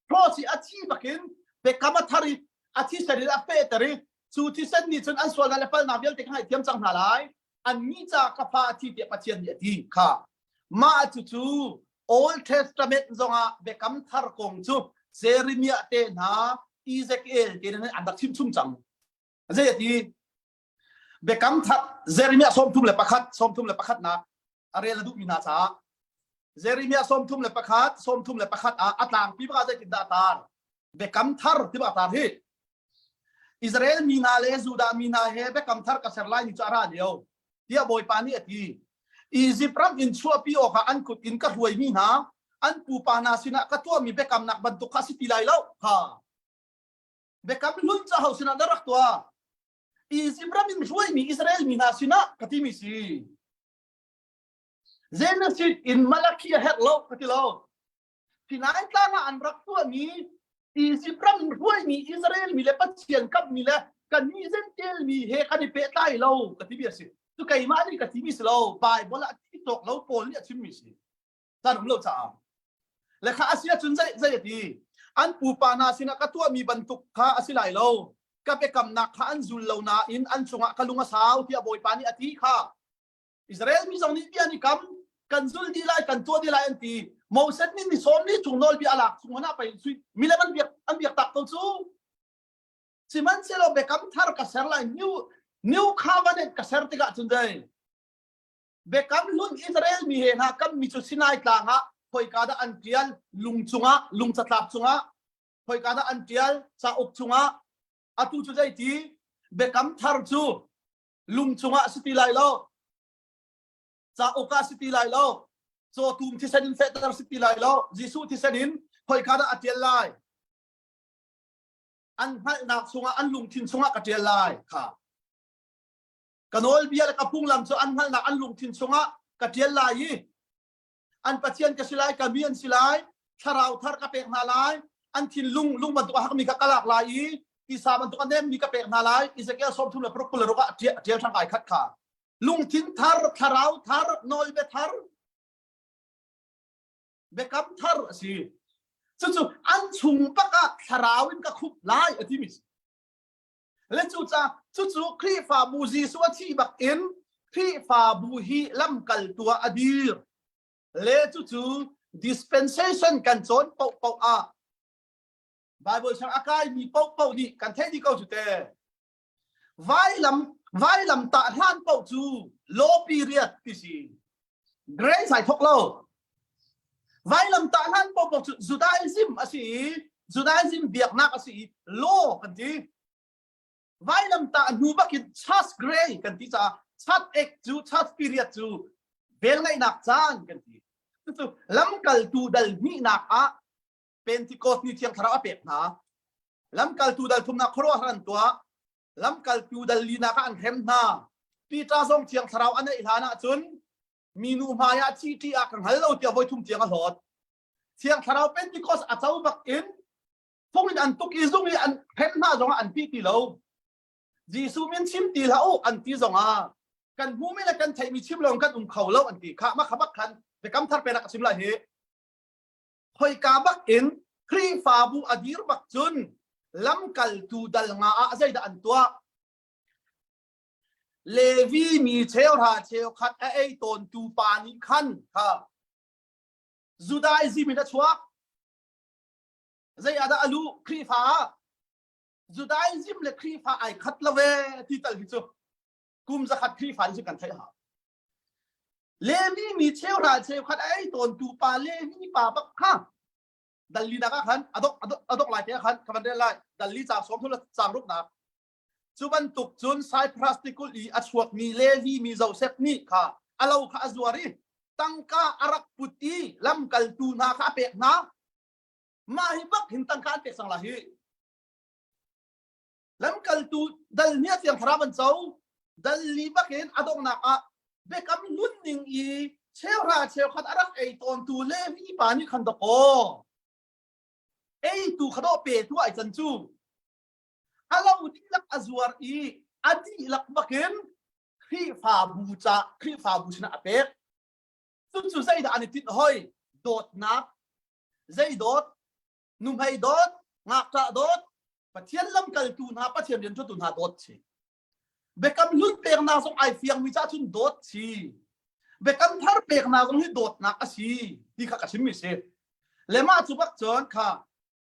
cross i a thi bakin biakam a thar i a thisen in a fehter i cu thisen nih cun an sualnak le palnak vialte ka ngaihthiam cang hna lai annih ca ka fa a thi tiah Pathian nih a ti kha mah cucu Old Testament zongah biakam thar kong cu Jeremiah te hna Ezekiel te hna an rak chim chung cang zei a ti biakam thar Jeremiah 31 31 nak a rel a duhmi hna caah Jeremiah 31 31 ah a tlangpi bak ah zeitindah a tar biakam thar ti bak a tar hi Israel mi hna le Judah mi hna he biakam thar ka ser lai ni cu a ra lio tiah Bawipa nih a ti Izipt ram in chuahpi awkah an kut in ka hruaimi hna an pupa hna sinah ka tuahmi biakamnak bantuk kha si ti lai lo kha biakam hlun cu ho sinah dah rak tuah Izipt ram in hruaimi Israel mi hna sinah ka timi si Genesis in Malakhi a herh lo ka ti lo. Sinai tlang ah an rak tuahmi Egypt ram in hruaimi Israel mi le Pathian kamhmi le kannih Gentile mi he kan i pehtlai lo ka timi a si. Cu keimah nih ka timi si lo. Bible ah ti cawk lo Paul nih a chimmi si. Caan um lo caah. Le kha a si ahcun zei zei a ti? An pupa hna sinah ka tuahmi bantuk kha a si lai lo. Ka biakamnak kha an zul lo nain an cungah ka lung a sau tiah Bawipa nih a ti kha. Israel mi zong nih bia an i kam kan zul dih lai kan tuah dih lai an ti Moses nih ni sawm li chung nawlbia a lak chung hmanh ah pei milem an biak an biak tak ko cu sihmanhsehlaw biakam thar ka ser lai new new covenant ka ser tikah cun dei biakam hlun Israel mi he hna kam mi cu Sinai tlang ah khoika dah an tial lung cungah lung catlap cungah khoika dah an tial cauk cungah atu cu zei ti biakam thar cu lung cungah si ti lai lo cauk ah si ti lai lo cawtum thisen in fehter si ti lai lo Jesuh thisen in khoika dah a tial lai an hngalhnak chungah an lungthin chungah ka tial lai kha ka nawlbia le ka phunglam cu an hngalhnak an lungthin chungah ka tial lai i an Pathian ka si lai ka mi an si lai thlarau thar ka pek hna lai an thinlung lung bantuk a hakmi kha ka lak lai i tisa bantuk a nemmi ka pek hna lai Ezekiel 36 kul ruk ah ṭial ṭhang ai khat kha lungthin thar thlarau thar nawlbia thar biakam thar a si cucu an chung bak ah thlarau in ka khup lai a timi le cuca cucu Khrihfabu Jesuh a thih bak in Khrihfabu hi lamkaltu ah a dir le cucu dispensation kan cawn paohpaoh ah Bible sang a kaimi paohpaoh nih kan theih dih ko cu te vailam vailam tah hlan paoh cu law period ti si grace ai thok lo vailam tah hlan paohpaoh cu Judaism a si i Judaism biaknak a si i law kan ti vailam tah hnu bakin church gray kan ti caah church ek cu church period cu velngeihnak caan kan ti cucu lamkaltu dal hnihnak ah Pentecost ni thiang thlarau a pek hna lamkaltu dal thumnak khuaruahhar an tuah lamkaltu dal linak ah an hrem hna Peter zong thiang thlarau a neih hlan ahcun minu hmai ah thi ṭi ah ka hngal lo tiah voi thum tiang a hlawt thiang thlarau Pentecost a co bak in fung in an tuk i zung i an hrem hna zongah an pi ti lo Jesuh min chim ti hlah u an ti zongah kan hmumi le kan theihmi chim lo kan um kho lo an ti kha ma kha bak khan biakam thar penak a chim lai hi khoika bak in Khrihfabu a dir bak cun lamkaltu dal nga ah zeidah an tuah Levi mi cheuhra cheukhat a ei tawntu pa nih khan kha Judaism in a chuak zei ah dah a luh Khrihfa ah Judaism le Khrihfa ai khat lo ve ti tal hi cu kum zakhat Khrihfa nih cun kan theih hau Levi mi cheuhra cheukhat a ei tawntu pa Levi pa bak kha dalli nak ah khan adok adok lai te khan ka van rel lai dalli caang sawm thum le caang ruk nak cu bantuk cun Cyprus tikulh i a chuakmi Levi mi Joseph nih kha a lo kha a zuar i tangka a rak put i lamkaltu hna kha a pek hna. Mah hi bak hin tangka an pek sang la hi. Lamkaltu dal nia thiang thlarau an co. Dal li bak in a donghnak ah biakam nun ning i cheuhra cheukhat a rak ei tawntu Levi pa nih khan dakaw. Ei tu kha dawh pe tu ai can cu. A lo dihlak a zuar i a dihlak bakin Khrihfabu ca Khrihfabu sinah a pek. Cucu zeidah an i tinh hoi? Dawtnak. Zei dawt? Nuhmei dawt, ngakṭah dawt, Pathian lamkaltu hna, Pathian rianṭuantu hna dawt si. Biakam hlun peknak zong ai fiangmi caah cun dawt si. Biakam thar peknak zong hi dawtnak a si ti kha ka chimmi si. Le mah cu bak cun kha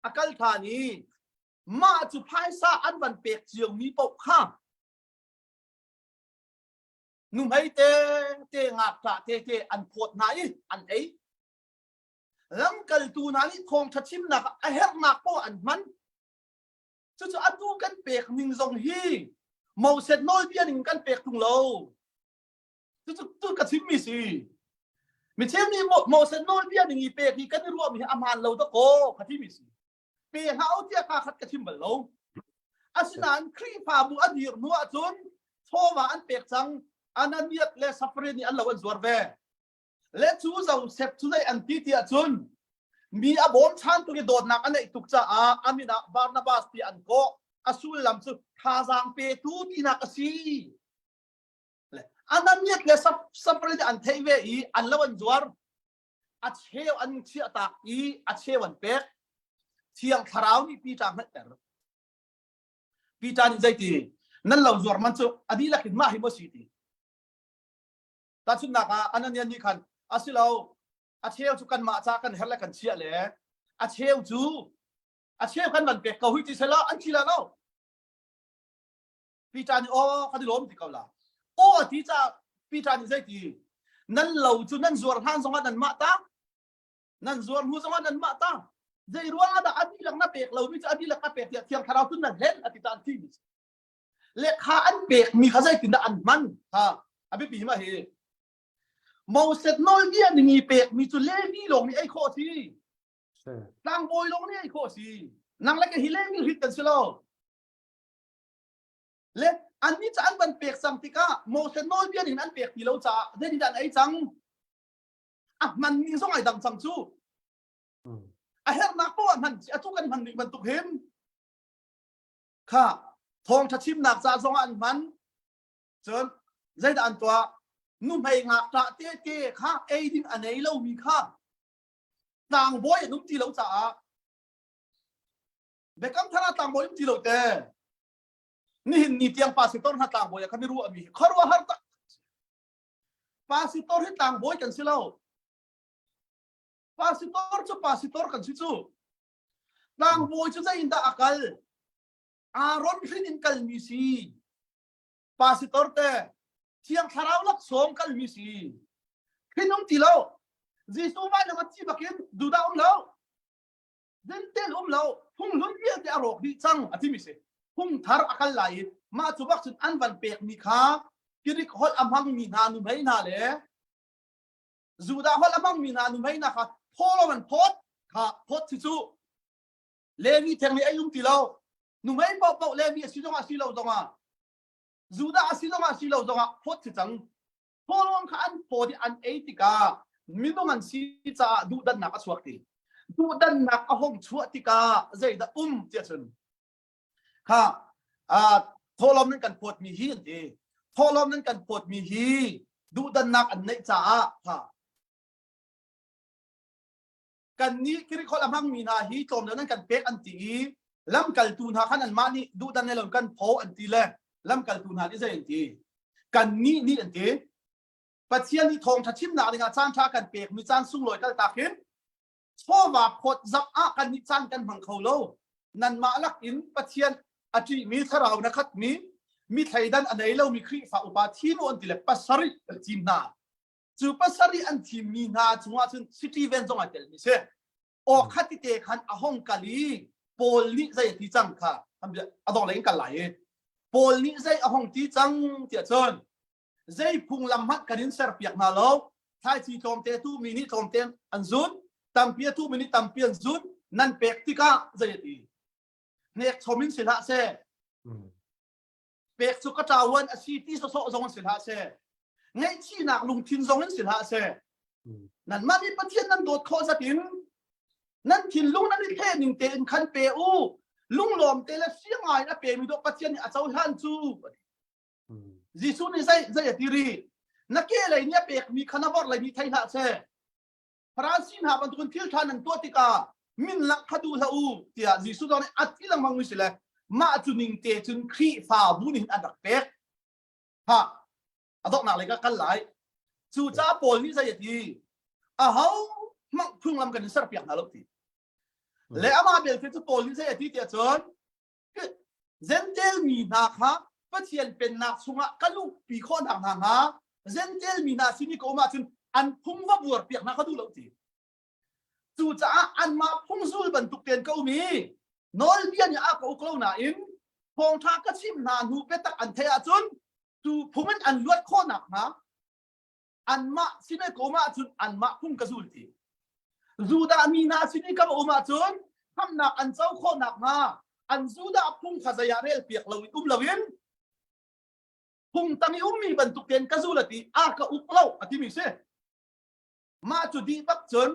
a kal ṭhan i mah cu phaisa an van pek ciomi paoh kha nuhmei te te ngakṭah te te an phawt hna i an ei. Lamkaltu hna nih thawngṭha chimnak ah a herhnak paoh an hman. Cucu atu kan pek ning zong hi Moses nawlbia ning kan pek tung lo. Cucu tu ka chimmi si. Mi cheu nih Moses nawlbia ning i pek hi kan i ruahmi hi a hmaan lo dakaw ka timi si. Pe hlah u tiah kaa khat ka chim bal lo. Asinain Khrihfabu a dir hnu ahcun chawva an pek cang. Ananias le Sapphira nih an lo an zuar ve. Le cu Josef cu zei an ti ti ahcun mi a bawmchan tuk i dawtnak a neih tuk caah a min ah Barnabas ti an kawh. A sullam cu thazaang petu tinak a si. Le Ananias le Sapphira nih an theih ve i an lo an zuar. A cheu an chiah tak i a cheu an pek. Thiang Thlarau nih Peter hngalhter. Peter nih zeiti nan lo zuar man cu a dihlak in mah hi maw si ti. Tahchunhnak ah Ananias nih khan a si lo a cheu cu kanmah ca kan herh le kan chiah le a cheu cu a cheu kan van pek ko hui ti sela an thi la lo. Peter nih aw kan i lawm ti ko la. Aw a ti caah Peter nih zeiti nan lo cu nan zuar hlan zongah nan mah ta nan zuar hnu zongah nan mah ta zei ruang ah dah a dihlak na pek lomi cu a dihlak ka pek tiah thiang thlarau cun nan hlen a ti ta an ti mi le kha an pek mi kha zeitin dah an hman ha a biapi ma hi Moses nawlbia ning i pek mi cu Levi lawng nih ei khawh si tlangbawi lawng nih ei khawh si nang le ke hi Levi hrit kan si lo Le annih cu an van pek cang tikah Moses nawlbia ning an pek ti lo caah zeitindah an ei cang? A hman ning zong ai dang cang cu. A herhnak poah hman atu kan hman ning bantuk hin kha thawngṭha chimnak ca zong ah an hman. Cun zeidah an tuah? Nuhmei ngakṭah tete kha ei ding a nei lomi kha tlangbawi an um ti lo caah Biakam thar ah tlangbawi um ti lo te. Nihin ni tiang pastor hna tlangbawi ah khan i ruahmi hi khuaruahhar tak. Pastor hi tlangbawi kan si lo. Pastor cu pastor kan si cu. Tlangbawi cu zei in dah a kal? Aaron hrin in kalmi si. Pastor te Thiang Thlarau laksawng kalmi si. Hrin um ti lo. Jesuh vailam a thi bakin duhdah um lo. Zentel um lo phunghlun vialte a rawk dih cang a timi si phungthar a kal lai i mah cu bak cun an van pekmi kha Greek holh a hmangmi hna nuhmei hna le Judah holh a hmangmi hna nuhmei hna kha thaw an phawt kha phawt si cu Levi theng nih ei um ti lo nuhmei paohpaoh Levi a si zongah si lo zongah Judah a si zongah si lo zongah phawt si cang Thawlawng kha an phawt i an ei tikah minung an si caah duhdannak a chuak ti. Duhdannak a hung chuah tikah zeidah um tiah cun kha thawhlawm nan kan phawtmi hi an ti. Thawhlawm nan kan phawtmi hi duhdannak an neih caah kha kannih Kirikholh a hmangmi hna hi tlawm deuh nan kan pek an ti i lamkaltu hna khan anmah nih duhdan lo kan phaw an ti le lamkaltu hna nih zei an ti kannih nih an ti Pathian nih thawngṭha chimnak dingah caan ṭha kan pekmi caan sunglawi kaltak hin chawva phawt zap ah kan nih caan kan hmang kho lo nanmah lak in Pathian a ṭihmi thlarau na khatmi mi thleidan a nei lomi Khrihfa upa thim u an ti le pasarih an thim hna Cu pasarih an thimmi hna chungah cun Steven zong ai telmi si. Aw khat te khan a hong kal i Paul nih zei a ti cang kha a dong lei in kal lai i Paul nih zei a hong ti cang tiah cun zei phunglam hmanh kan in serpiak hna lo thlaici tlawmte tu mi nih tlawmte an zun tampi a tu mi nih tampi an zun. Nan pek tikah zei a ti? Hnek chom in si hlah seh. Pek cu ka ṭawan a si ti sawsawh zong in si hlah seh. Ngaihchihnak lungthin zong in si hlah seh. Nanmah nih Pathian nan dawt khawh zat in nan thinlung nan i thleh ning tein khan pe u. Lunglawm te le siangai in a pemi dawh Pathian nih a cohlan cu. Jesuh nih zei zei a ti rih? Na ke lei nih a pekmi kha na vorh lei nih thei hlah seh. Farasi hna bantukin thil ṭha nan tuah tikah min langh kha duh hlah u tiah Jesuh zong nih a ti lengmang mi si le mah cu ning te cun Khrihfabu nih hin an rak pek. Ha a donghnak lei ka kal lai. Cucaah Paul nih zei a ti? Aho hmang phunglam kan in serpiak hna lo ti. Le amah belte cu Paul nih zei a ti tiah cun Jentail mi hna kha Pathian pennak chungah ka luhpi khawh hna hnga Jentail mi hna sin i ka um ahcun an phung va buar piak hna kha duh lo ti. Cucaah anmah phung zul bantuk tein ka um i nawlbia nih a ka uk lo nain thawngṭha ka chimh hna hnu biatak an theih ahcun tu phung in an luat khawh nakhnga anmah sin i ka um ahcun anmah phung ka zul ti. Judah mi hna sin i ka um ahcun khamhnak an co khawh nakhnga an Judah phung kha zei ah rel piak lo in um loin phung tang i ummi bantuk tein ka zul a ti a ka uk lo a timi si. Mah cu dih bak cun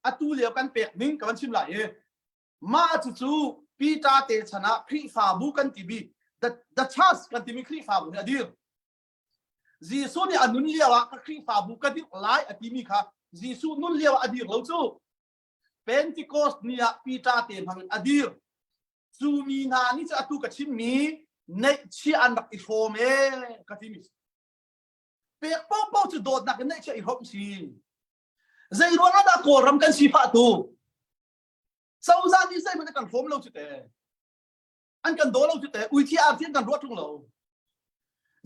atu lio kan pek ning ka van chim lai i mah cu cu Peter te chan ah Khrihfabu kan timi the, the church kan timi Khrihfabu nih a dir. Jesuh nih a nun lio ah ka Khrihfabu ka dirh lai a timi kha Jesuh nun lio ah a dir lo cu. Pentecost ni ah Peter te hmang in a dir. Cu mi hna nih cu atu ka chimmi neihchiah an rak i hrawm ee ka timi. Pek paohpaoh cu dawtnak in neihchiah i hrawmh si. Zei ruang ah dah Kawlram kan sifah tu? Cozah nih zeihmanh an kan hrawm lo cu te. An kan daw lo cu te uithi arti an kan ruah ṭung lo.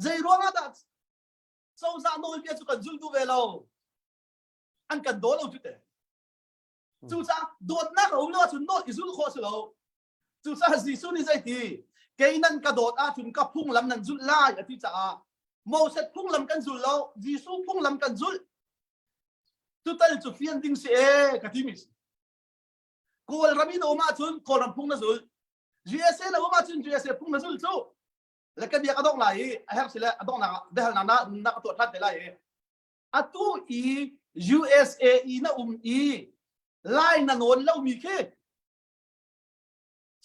Zei ruang ah dah cozah nawlbia cu kan zul duh ve lo? An kan daw lo cu te. Cucaah dawtnak a um lo ahcun nawl i zul khawh a si lo. Cucaah Jesuh nih zei ti? Kei nan ka dawt ahcun ka phunglam nan zulh lai a ti caah Moses phunglam kan zul lo, Jesuh phunglam kan zulh. Tutal cu fian ding si ee ka ti mi si. Kawlram in um ahcun Kawlram phung na zul. USA na um ahcun USA phung na zul cu. Le ka bia ka dong lai i a herh si le a donghnak ah biahalnak na na ka tuah ṭhan te lai i atu i USA i na um i lai na nawn lomi khi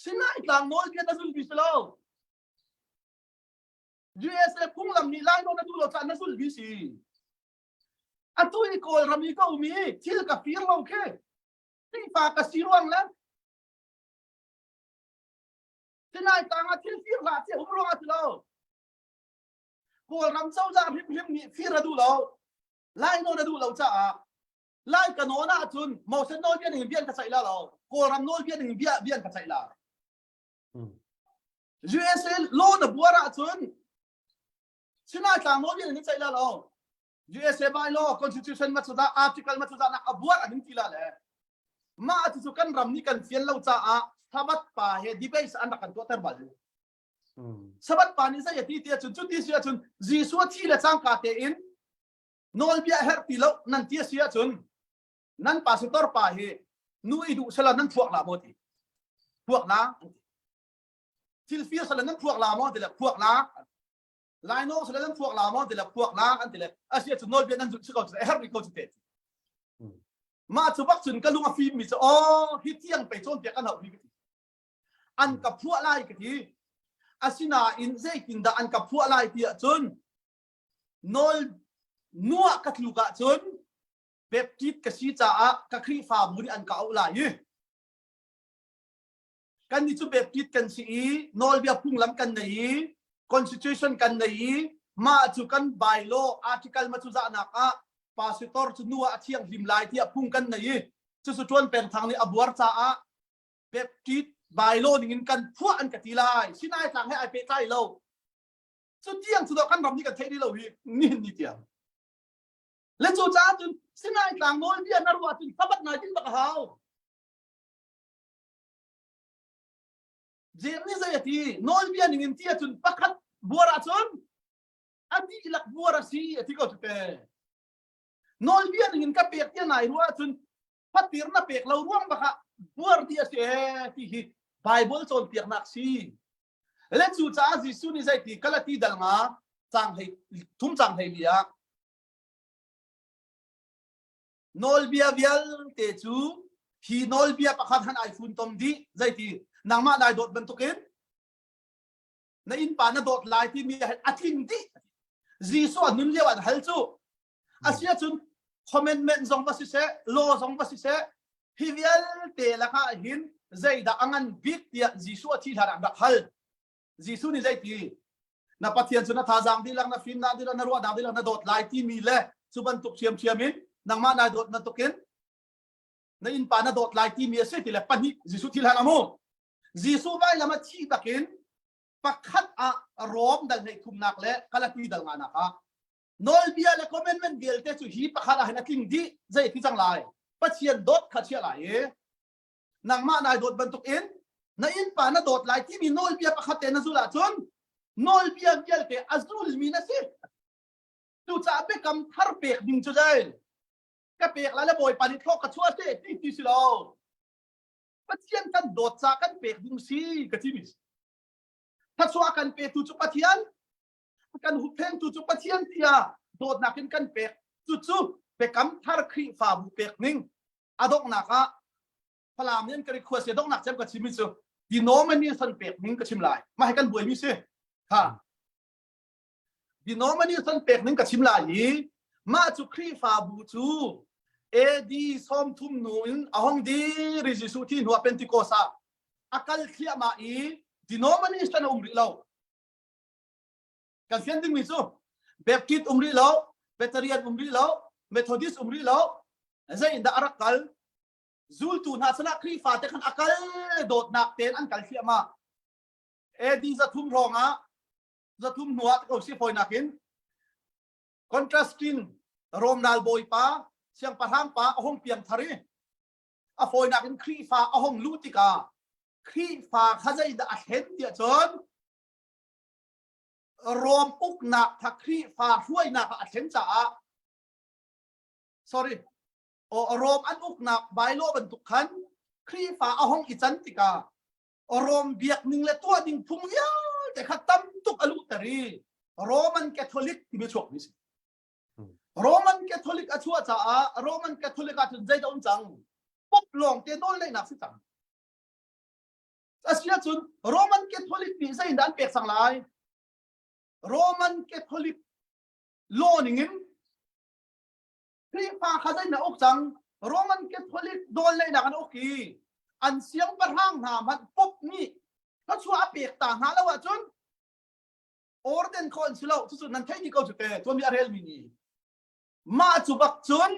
Sinai tlang nawlbia na zulmi si lo. USA phunglam nih lai nawn na duh lo caah na zulmi si. Atu i Kawlram i ka um i thil ka fir lo khi Khrihfa ka si ruang le Sinai tlang ah thil fir hlah ti um ruang ah ti lo. Kawlram cozah hrimhrim nih fir a duh lo. Lai nawn a duh lo caah Lai ka nawn ahcun Moses nawlbia ning in bia an ka ceih la lo. Kawlram nawlbia ning in bia bia an ka ceih la. USA law na buar ahcun Sinai tlang nawlbia ning in ceih la lo. USA by law constitution ma cudah article ma cudah nak a buar an in ti la le mah cu kan ram nih kan fian lo caah Sabbath pa he debate an rak kan tuahter bal. Sabbath pa nih zei a ti ti ahcun cu ti si ahcun Jesuh a thi le cangka tein nawlbia herh ti lo nan ti a si ahcun nan pastor pa hi nu i duh sela nan phuak la maw ti phuak la thil fir sela nan phuak la maw ti le phuak la Lainawng sila nan phuak la maw ti le phuak la an ti le a si cu nawlbia nan zulh si ko cu a herh rih ko cu te. Mah cu bak cun ka lung a fim mi cu aw hi tiang pei cawnpiak an hauh hi ka ti. An ka phuah lai ka ti. Asinain zeitindah an ka phuah lai ti ahcun nawl nuah ka tluk ahcun Baptist ka si caah ka Khrihfabu nih an ka auh lai i Kannih cu Baptist kan si i nawlbia phunglam kan nei i constitution kan nei i mah cu kan bylaw article ma cu zahnak ah pastor cu nu ah a thianghlim lai tiah phung kan nei i cucu Ṭuan Peng Thang nih a buar caah Baptist bylaw ning in kan phuah an ka ti lai. Sinai tlang he ai pehtlai lo. Cu tiang cu kan ram nih kan theih rih lo hi nihin ni tiang. Le cu caah cun Sinai tlang nawlbia na ruah cun sabat nai din bak a hau. Jeim nih zei a ti? Nawlbia ning in ti ahcun pakhat buar ahcun a dihlak buar a si a ti ko cu te. Nawlbia ning in ka pek tiah nai ruah ahcun. Fatir na pek lo ruang bak ah buar ti a si ee ti hi Bible cawnpiaknak si. Le cu caah Jesuh nih zeiti Galati dal nga cang hlei thum cang hlei li ah nawlbia vialte cu hi nawlbia pakhat han ai funtom dih zeiti nangmah nai dawt bantukin na innpa na dawt lai timi a tling dih. Jesuh a nun lio an hal cu Asia cun commandment zong va siseh, law zong va siseh, hi vialte lakah hin zeidah a ngan bik tiah Jesuh a thi hlan ah rak hal. Jesuh nih zeiti? Na Pathian cu na thazaang dihlak, na fimnak dihlak, na ruahnak dihlak na dawt lai timi le cu bantuk ṭhiamṭhiam in nangmah nai dawt bantukin na innpa na dawt lai timi a si ti le pahnih Jesuh thi hlan amu. Jesuh vailam a thi bakin pakhat ah Rom dal hlei thumnak le Galati dal nganak ah Nawlbia le commandment vialte cu hi pakhat ah hin a tling dih. Zei ti cang lai? Pathian dawt kha chia lai i nangmah nai dawt bantuk in na innpa na dawt lai timi nawlbia pakhat te na zul ahcun nawlbia vialte a zulmi na si. Cucaah biakam thar pek ding cu zei? Ka pek lai le Bawipa nih thlawk ka chuah te ti ti si lo. Pathian kan dawt ca kan pek ding si ka ti mi. Thluachuah kan petu cu Pathian, kan hupphengtu cu Pathian tiah dawtnak in kan pek. Cucu biakam thar Khrihfabu pek ning a donghnak ah Falam in ka request ya donghnak cem ka chim mi cu denomination pek ning ka chim lai. Mah hi kan buai mi si. Ha. Denomination pek ning ka chim lai i mah cu Khrihfabu cu AD 30 nu in a hong dir i Jesuh thi hnu ah Pentecost ah a kal thliahmah i denomination a um rih lo. Kan fian dingmi cu Baptist um rih lo, Presbyterian um rih lo, Methodist um rih lo, zei in dah a rak kal? Zultu hna sinah Khrihfa te khan a kal dawtnak tein an kal thliahmah. AD 300 hrawng ah 300 hnu ah ko si fawinak in Constantine Rom ralbawi pa siangpahrang pa a hung piang thar i a fawinak in Khrihfa a hung luh tikah Khrihfa kha zeidah a thlen tiah cun Rom uknak kha Khrihfa hruainak ah a thlen caah sorry o Rom an uknak bylaw bantuk khan Khrihfa a hong i can tikah Rom biak ning le tuah ding phung vialte kha tam tuk a luhter i Roman Catholic timi chuak mi si. Roman Catholic a chuah caah Roman Catholic ah cun zeidah um cang? Pop lawng te nawl neihnak si cang. Asiahcun Roman Catholic nih zeidah an pek cang lai? Roman Catholic law ningin Khrihfa kha zeidah uk cang? Roman Catholic nawlneihnak an uk i an siangpahrang hna hmanh Pope nih thluachuah a pek ta hna lo ahcun orden khawh an si lo. Cucu nan theih dih ko cu te tuanbia a relmi nih. Mah cu bak cun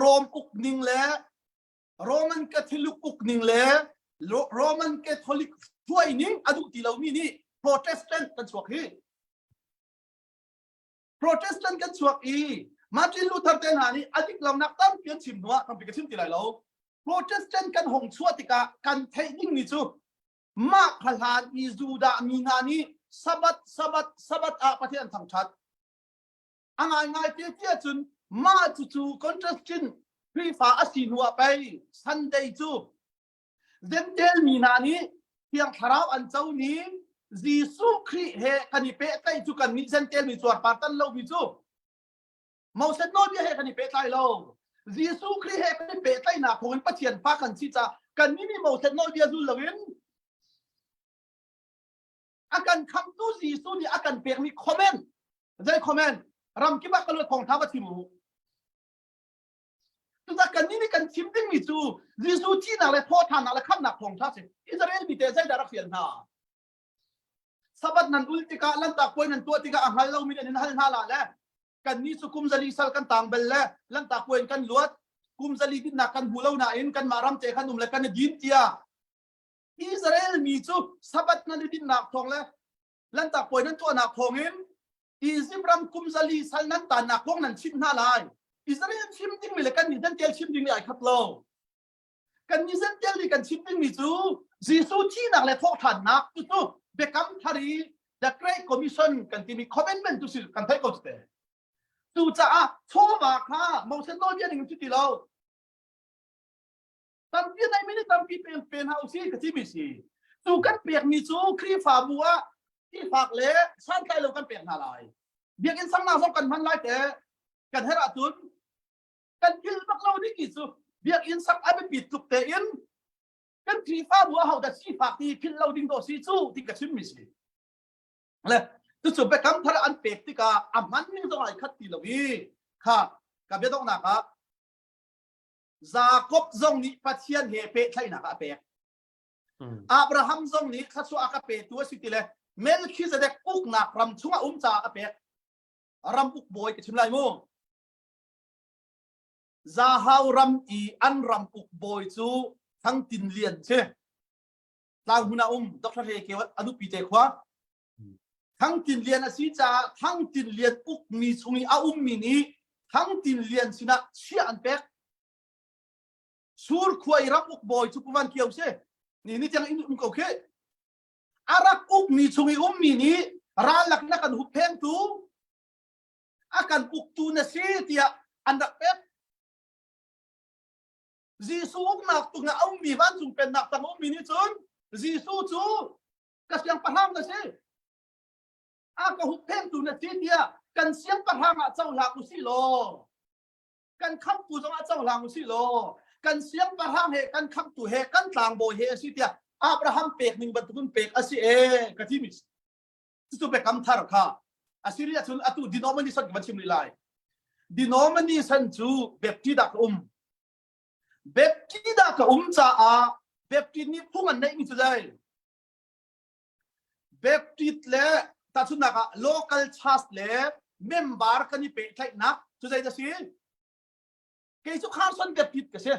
Rom uk ning le Roman Catholic uk ning le Roman Catholic hruai ning a duh ti lomi nih Protestant kan chuak hi. Protestant kan chuak i Martin Luther te hna nih a dik lonak tampi an chim hnuah tampi ka chim ti lai lo. Protestant kan hong chuah tikah kan theih dingmi cu mah kha hlan i Judah mi hna nih Sabbath Sabbath Sabbath ah Pathian an thangṭhat. A ngaingai te ti ahcun mah cucu Constantine Khrihfa a si hnu ah pei Sunday cu Gentile mi hna nih Thiang Thlarau an co ni Jesuh Khrih he kan i pehtlaih cu kan nih Gentile mi cuarpar tan lomi cu Moses nawlbia he kan i pehtlai lo. Jesuh Khrih he kan i pehtlaihnak thawngin Pathian fa kan si caah kannih nih Moses nawlbia zul loin a kan khamtu Jesuh nih a kan pekmi comment zei comment ramkip ah ka thawngtha va chim u Cucaah kannih nih kan chim dingmi cu Jesuh thihnak le thawhthannak le khamhnak thawngtha si. Israel mi te zeidah rak fial hna? Sabbath nan ul tikah lantak puai nan tuah tikah a hngal lomi nan in hal hna la le kannih cu kum zali sal kan tang bel le lantak puai in kan luat kum zali dinnak kan hmu lo nain kanmah ram te khan um le kan i din tiah Israel mi cu Sabbath nan i dinnak thawng le lantak puai nan tuahnak thawngin Egypt ram kum zali sal nan tannak kong nan chimh hna lai. Israel chim dingmi le kan nih tel chim dingmi ai khat lo. Kan nih tel nih kan chim dingmi cu Jesuh thihnak le thawhṭhannak cu cu biakam thar i the Great Commission kan timi commandment tu si kan theih ko te. Cucaah chawva kha Moses nawlbia ning cu ti lo. Tampi nei mi nih tampi pe pe hna usih ka timi si. Tu kan pek mi cu Khrihfabu ah sifak le santlai lo kan pek hna lai. Biakinn sangnak zong kan hman lai te kan herh ahcun kan philh bak lo ding cu biakinn sak a biapit tuk tein kan Khrihfabu ah hodah sifak ti philh lo ding dawh si cu ti ka chim mi si. Le cucu biakam thar an pek tikah a hman ning zong ai khat ti lo i kha ka biadonghnak ah Jakob zong nih Pathian he pehtlaihnak ah a pek. Abraham zong nih thluachuah a ka petu a si ti le Melchizedek uknak ram chungah um caah a pek. Ram uk bawi ka chim lai mu. Zahau ram i an ram uk bawi cu Thang Tin Lian si. Tlanghmun ah um Dr. Hre Keu a nupi te khua. Thang Tin Lian a si caah Thang Tin Lian ukmi chung i a ummi nih Thang Tin Lian sinah chiah an pek. Sur khua i ram uk bawi cu Pu Van Kio si. Ni ni tiang in um ko khi. A rak ukmi chung i ummi nih ralak na kan hupphengtu a kan uktu na si tiah an rak pek. Jesuh uknak tung ah a ummi vancung pennak tang ummi nih cun Jesuh cu ka siangpahrang na si a ka hupphengtu na si tiah kan siangpahrang ah cohlang usih law kan khamhtu zong ah cohlang usih law kan siangpahrang he kan khamhtu he kan tlangbawi he a si tiah Abraham pek ning bantukin pek a si e ka ti mi cucu biakam thar kha Assyria cun atu denomination ka van chim rih lai. Denomination cu Baptist dah ka um. Baptist dah ka um caah Baptist nih phung an neih mi cu zei? Baptist le tahchunhnak ah local church le member kan i pehtlaihnak cu zei dah si? Kei cu Carson Baptist ka si.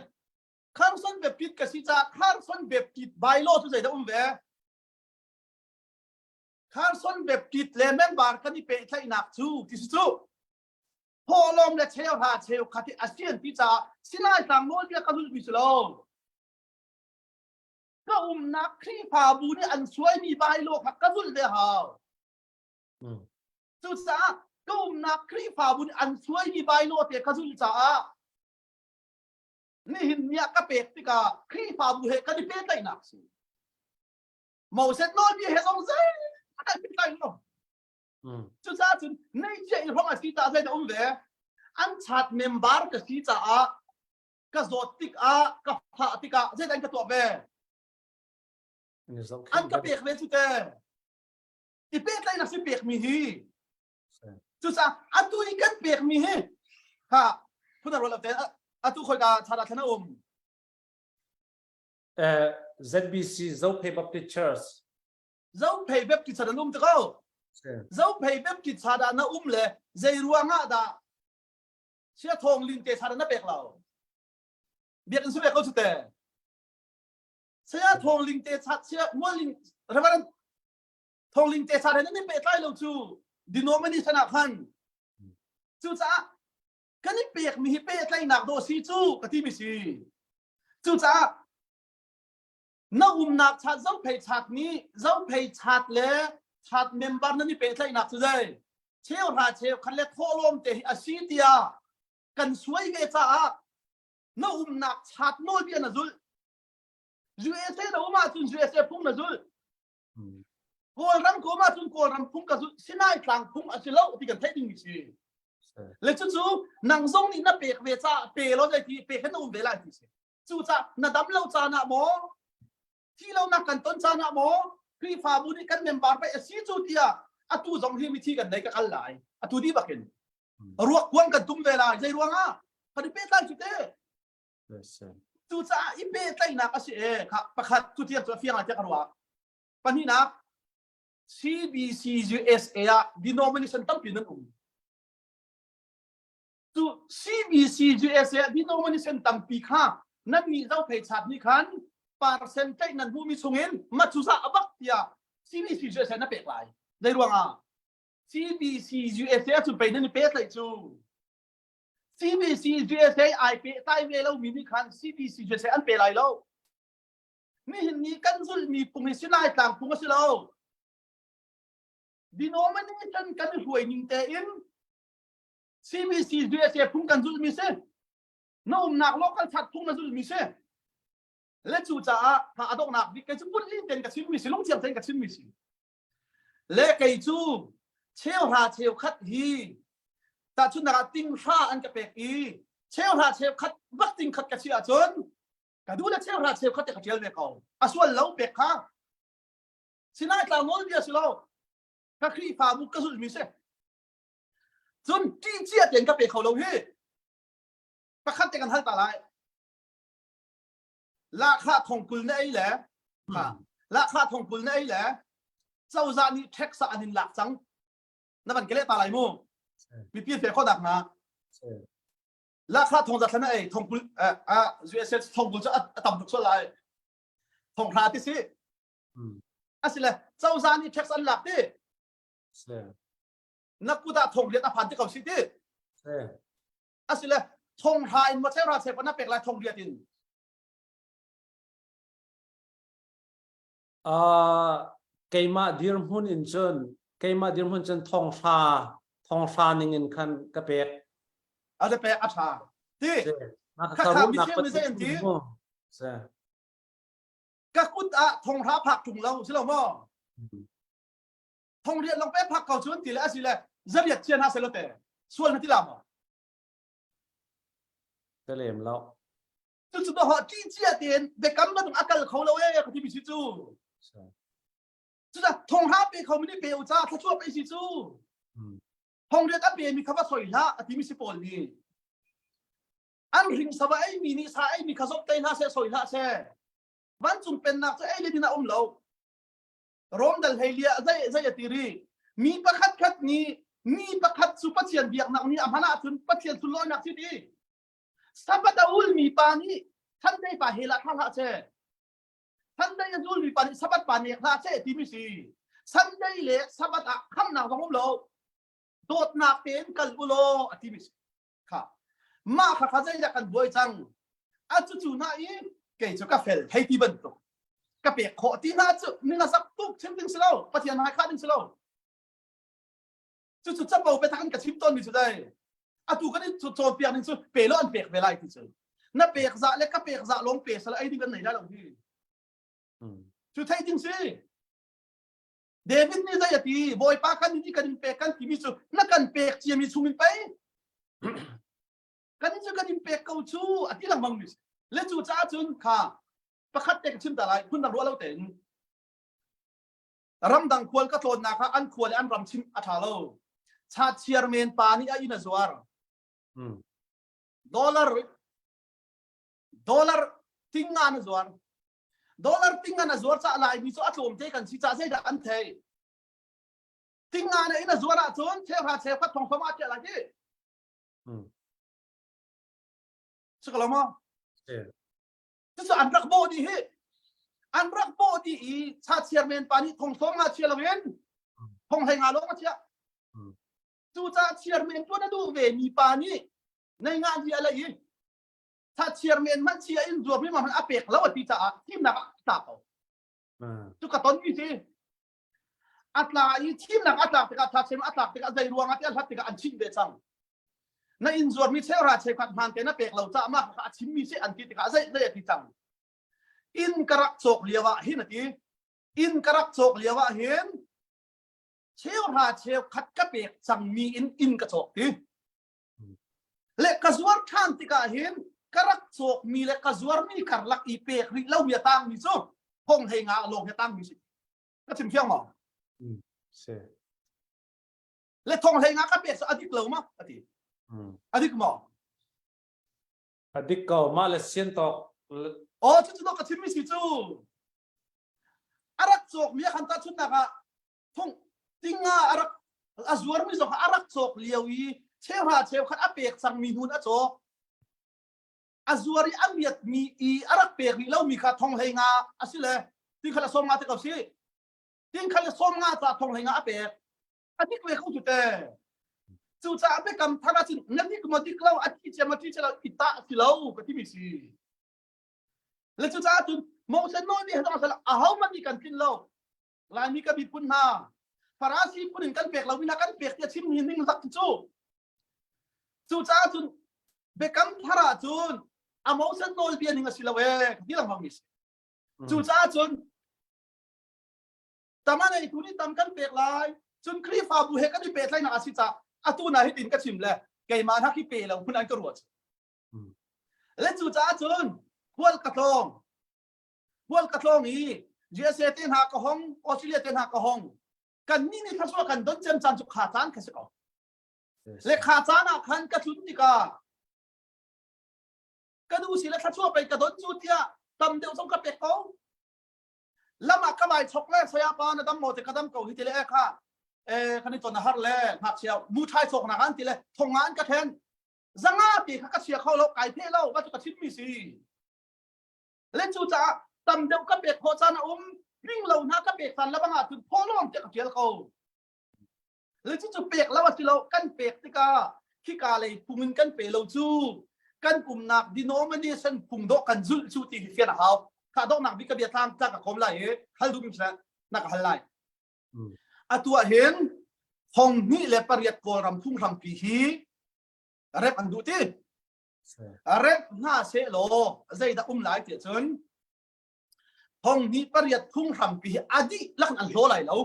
Carson Baptist ka si caah Carson Baptist bylaw cu zei dah um ve? Carson Baptist le member kan i pehtlaihnak cu ti si cu thawhlawm le cheuhra cheukhat hi a sian ti caah Sinai tlang nawlbia ka zulhmi si lo. Ka umnak Khrihfabu nih an suaimi bylaw kha ka zulh ve hau. Cucaah ka umnak Khrihfabu nih an suaimi bylaw te ka zulh caah nihin ni ah ka pek tikah Khrihfabu he kan i pehtlaihnak si. Moses nawlbia he zong zei a pehtlai lo. Cucaah cun neihcia i hrawng a si caah zei dah um ve? An chat member ka si caah ka zawt tikah ka fah tikah zeidah an ka tuah ve? An ka pek ve cu te. I pehtlaihnak si pekmi hi. Cucaah atu i kan pekmi hi ha phun a rual lo te atu khoi ka chan ah thlan a um. ZBC Zophei Baptist Church. Zophei Baptist Church an um te ko. Zophei Baptist Church ah na um le zei ruang ah dah sia thong lin te chara na pek lo. Biakinn su pek ko su te. Saya thong ling te chat sia mual Reverend thong ling te chara nan pe tlai lo cu denomination ah khan. Cucaah kan i pek mi hi pehtlaihnak dawh si cu ka ti mi si. Cucaah na umnak chat zophei chat nih zophei chat le chat member nan i pehtlaihnak cu zei cheuhra cheu khat le thawhlawm te hi a si tiah kan suai ve caah na umnak chat nawlbia na zulh. USA na um ahcun USA phung na zulh. Kawlram ka um ahcun Kawlram phung ka zulh. Sinai tlang phung a si lo ti kan theih ding mi si. Le cucu nang zong nih na pek ve caah pe lo zei ti pek hin na um ve lai ti si. Cucaah na dam lo caan ah maw thi lo nak kan ton caan ah maw Khrihfabu nih kan member pei a si cu tiah atu zong hi mithi kan nei ka kal lai atu di bakin ruak kuang kan tum ve lai zei ruangah kan i pehtlai cu te cucaah i pehtlaihnak a si e kha pakhat cu tiang cu a fiang lai tiah ka ruah pahnihnak CBC USA ah denomination tampi nan um cu CBC USA ah denomination tampi kha nan nih zophei chat nih khan percentage nan hmuhmi chungin macuza a bak tiah CBC USA na pek lai zei ruangah CBC USA cu pei nan i pehtlaih cu CBC USA ai pehtlai ve lomi nih khan CBC USA an pe lai lo nihin ni kan zulhmi phung hi Sinai tlang phung a si lo denomination kan i hruai ning tein CBC USA phung kan zulhmi si na umnak local chat phung na zulhmi si. Le cu caah ha a donghnak bik kei cu pun ten ka chimmi si lungthiang tein ka chimmi si. Le kei cu cheuhra cheukhat hi tahchunhnak ah tinghra an ka pek i cheuhra cheukhat bak tingkhat ka chiah ahcun ka duh le cheuhra cheukhat te ka ṭial ve ko. A sual lo pek kha. Sinai tlang nawlbia si lo. Ka Khrihfabu ka zulhmi si. Cun ṭih cia tein ka pe kho lo hi. Pakhat te kan hal ta lai. Lahkhah thongkul na ei le lahkhah thongkul na ei le cozah nih tax ah an in lak cang. Na van ke leh ta lai mu. Mipi fe kho dak na. Lahkhah thong za thla na ei thongkul a USA thongkul cu a tam tuk sual lai. Thonghra ti si. Asile cozah nih tax an lak ti. Na kut ah thong riat a phan ti ko si ti. Asile thonghra in maw cheuhra cheu na pek lai thong riat in. Uh, keimah dirhmun in cun keimah dirhmun cun thonghra thonghra ning in khan ka pek. A pek a tha. Ti. Kha mi cheu ni zei an ti? Ka kut ah thonghra phak tung lo si lo maw? Thong riat long pe phak ko cun ti le asi le zariat chian ha selo te sual na ti la maw? Ka lem lo. Cu cu to ho ṭi cia tein biakam bantuk a kal kho lo e ka ti mi si cu. Cuca thong ha pe kho mi nih pe u ca thluachuah pe si cu. Thong riat a pe mi kha va soi hlah a ti mi si pawl nih. An hring sava ei mi nih sa ei mi kha zop te hlah seh soi hlah seh. Vancung pennak cu ei le din a um lo. Rom dal hlei lia zei zei a ti ri. Mi pakhat khat nih mi pakhat cu Pathian biaknak nih a hman ahcun Pathian sunlawinak si ti. Sabbath a ulmi pa nih Sunday pa he lah thla hlah che. Sunday a zulmi pa nih Sabbath pa nek hlah che timi si. Sunday le Sabbath ah khamnak zong um lo. Dawtnak tein kal u law a timi si. Kha. Mah kha kha zeidah kan buai cang. A cu cu hna i kei cu ka fel hei ti bantuk. Ka pek khawh ti hna cu ning a zak tuk chim ding si lo. Pathian hai kha ding si lo. Cucu capo biatak in ka chim tawnmi cu dai. Atu kan i cawnpiak ning cu pe lo an pek ve lai ti cu. Na pek zah le ka pek zah lawng pe sal ei ding kan nei lai lo hi. Cu thei ding si. David nih zei a ti Bawipa kan in kan in pek kan timi cu na kan pek ciami chung in pei kan cu kan in pek ko cu a ti lengmang mi le cu caah cun kha pakhat te ka chim ta lai phun dang ruah lo tein ramdang khual ka tlawnnak ah an khua le an ram chim a ṭha lo cha chairman pa nih a inn a zuar dollar dollar tinga na zuar dollar tinga na zuar ca laimi cu a tlawm te kan si ca zeidah an thei tinga na inn a zuar ahcun cheuhra cheukhat thong thong ah tiah lai ti si ko lo maw Cucu an rak bawh dih hi. An rak bawh dih i cha chairman pa nih thong sawm nga chia loin thong hlei nga lawng a chiah. Cucaah chairman tuan a duh ve mi pa nih nei nga di a lei i cha chairman hmanh chia in zuar mi hmanh a pek lo a ti caah thimnak ah a tla ko. Cu ka ton mi si. A tla i thimnak a tlak tikah cha chairman a tlak tikah zei ruang ah ti a hlat tikah an chimh ve cang. Na inn zuarmi cheuhra cheukhat hmaan te na pek lo caah mah kha a chimmi si an ti tikah zei zei a ti cang. Inn ka rak cawk lio ah hin a ti. Inn ka rak cawk lio ah hin cheuhra cheukhat ka pek cangmi in inn ka cawk ti. Le ka zuar ṭhan tikah hin ka rak cawkmi le ka zuarmi karlak i pek rih lomi a tangmi cu thong hlei nga lawng hi a tangmi si. Ka chim fiang maw? Si. Le thong hlei nga ka pek cu a dik lo ma a ti a dik maw a dik ko mah le sian tawk oh cu cu ka chimmi si cu a rak cawk mi khan ta chunnak ah thong tinga a rak a zuar mi zong a rak cawk lio i cheuhra cheukhat a pek cang mi hnun a cawk a zuar i a miat mi i a rak pek rih lo mi kha thong hlei nga a si le ting kha le som nga te ko si ting kha le som nga ca thong hlei nga a pek a dik ve ko tu te cucaah biakam thar ahcun na dik maw dik lo a thi cia maw thi cia lo i tah si lo ka timi si le cucaah cun Moses nawl nih zong sal aho man nih kan tlin lo Laimi ka miphun hna Farasi phun in kan pek lo mi hna kan pek tiah chim hi ning zak cu cucaah cun biakam thar ahcun a Moses nawlbia ning a si lo ee ti lengmang mi si. Cucaah cun tam a neitu nih tam kan pek lai. Cun Khrihfabu he kan i pehtlaihnak a si caah atu na hitin ka chim le keimah hna khi pe lo hmun an ka ruat. Le cucaah cun khual ka tlawng. Khual ka tlawng i USA te hna ka hong, Australia te hna ka hong. Kan nih nih thlasua kan don cem caan cu kha caan kha si ko. Le kha caan ah khan ka tlun tikah ka nu si le thlasua pei ka don cu tiah tam deuh zong ka pek ko. Lam ah ka vai chok le saya pa na dam maw te ka dam ko hi ti le e kha e kan i ton a har le ngakchia mu thai chok nak an ti le thong an ka then zanga te kha ka chia kho lo kai phe lo va cu ka chim mi si. Le cu caah tam deuh ka pek khawh caan a um ring lo hna ka pek caan lebang ah cun phaw lawng te ka tial ko. Le cu cu pek lo a si lo kan pek tikah khika lei phung in kan pe lo cu kan umnak denomination phung dawh kan zulh cu ti hi fian a hau. Kha donghnak bik ka bia tlang tlang ka kom lai i hal duh mi na ka hal lai. Atu ah hin thong hnih le pariat Kawlram phunghrampi hi rep an duh ti. Rep hna seh law zeidah um lai tiah cun thong hnih pariat phunghrampi hi a dihlak an hlaw lai lo.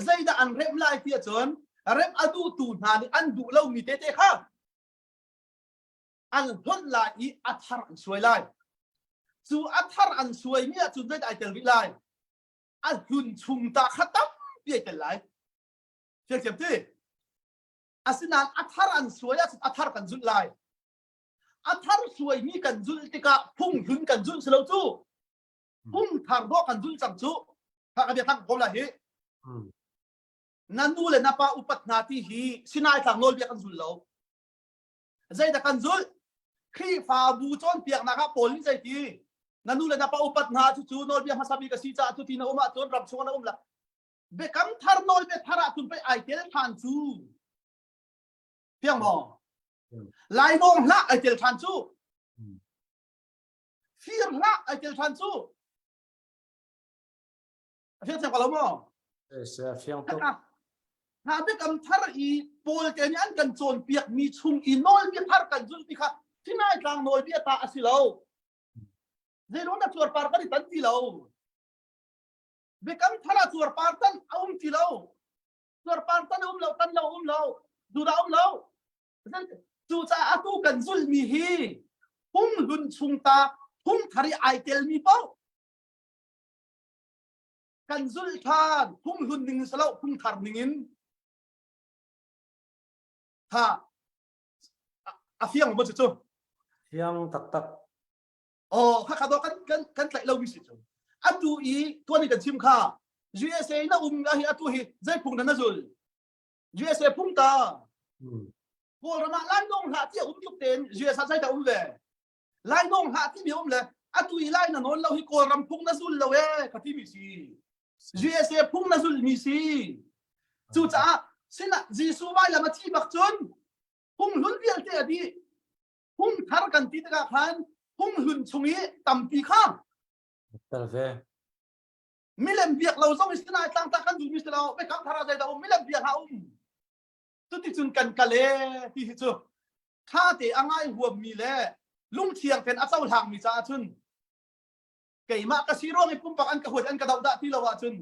Zeidah an remh lai tiah cun remh a duhtu hna nih an duh lomi tete kha an hlonh lai i a thar an suai lai. Cu a thar an suaimi ahcun zeidah ai tel rih lai? A hlun chung ta kha tampi ai tel lai. Fiang ti? Asinain a thar an suai ahcun a thar kan zulh lai. A thar suaimi kan zulh tikah phung hlun kan zulh si lo cu. Phung thar dawh kan zulh cang cu. Kha ka bia thang ko lai hi. Na nu le na pa upat hna ti hi Sinai tlang nawlbia kan zul lo. Zeidah kan zulh? Khrihfabu cawnpiaknak ah Paul nih zeiti? Na nu le na pa upat hna cu cu nawlbia hmasa bik a si caah cuti na um ahcun ram chung na um la. Biakam thar nawlbia thar ah cun pei ai tel ṭhan cu. Fiang maw? Lainawng hlah ai tel ṭhan cu. Fir hlah ai tel ṭhan cu. A fiang thiam ko lo maw? Fiang tuk. Hna biakam thar i Paul te nih an kan cawnpiak mi chung i nawlbia thar kan zulh ti kha Sinai tlang nawlbia ta a si lo. Zeiruang dah cuarpar kan i tan ti lo? Biakam thar ah cuarpar tan a um ti lo. Cuarpar tan a um lo, tan lo um lo, duhdah um lo. Cucaah atu kan zulhmi hi phung hlun chung ta phung thar i ai telmi paoh kan zulh ṭhan phung hlun ning in si lo phung thar ning in ha a fiang maw cu fiang taktak oh kha kha do kan kan kan tlaih lo mi si cu atu i tuan i kan chim kha USA na um hi atu hi zei phung na na zul USA phung ta Kawlram ah Lainawng hlah ti a um tluk tein USA sai ta um ve Lainawng hlah timi um le atu i lai na nawn lo hi Kawlram phung na zul lo e ka timi si USA phung na zul mi si cucaah sinah Jesuh vailam a thi bak cun phung hlun vialte a dih phung thar kan ti tikah khan phung hlun chung i tampi kha tel ve milem biak lo zong sinai tlangta kan duh mi si lo biakam thar ah zeidah um milem biak ha um cuticun kan kal e ti hi cu ṭha te a ngai huammi le lungthiang ten a cohlangmi caah cun keimah ka si ruang i pumpak an ka huat an ka doh dah ti lo ahcun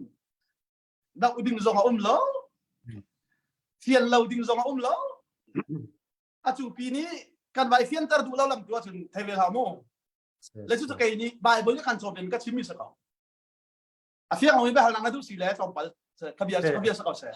doh ding zong a um lo fian lo ding zong a um lo a cu pi nih kan vai fianter duh lo lam tu ahcun thei ve hlah mu le cu kei nih Bible nih kan cawm in ka chimmi si ko a fiang lomi biahalnak na duh si le tlawmpal ka bia ka bia si ko seh.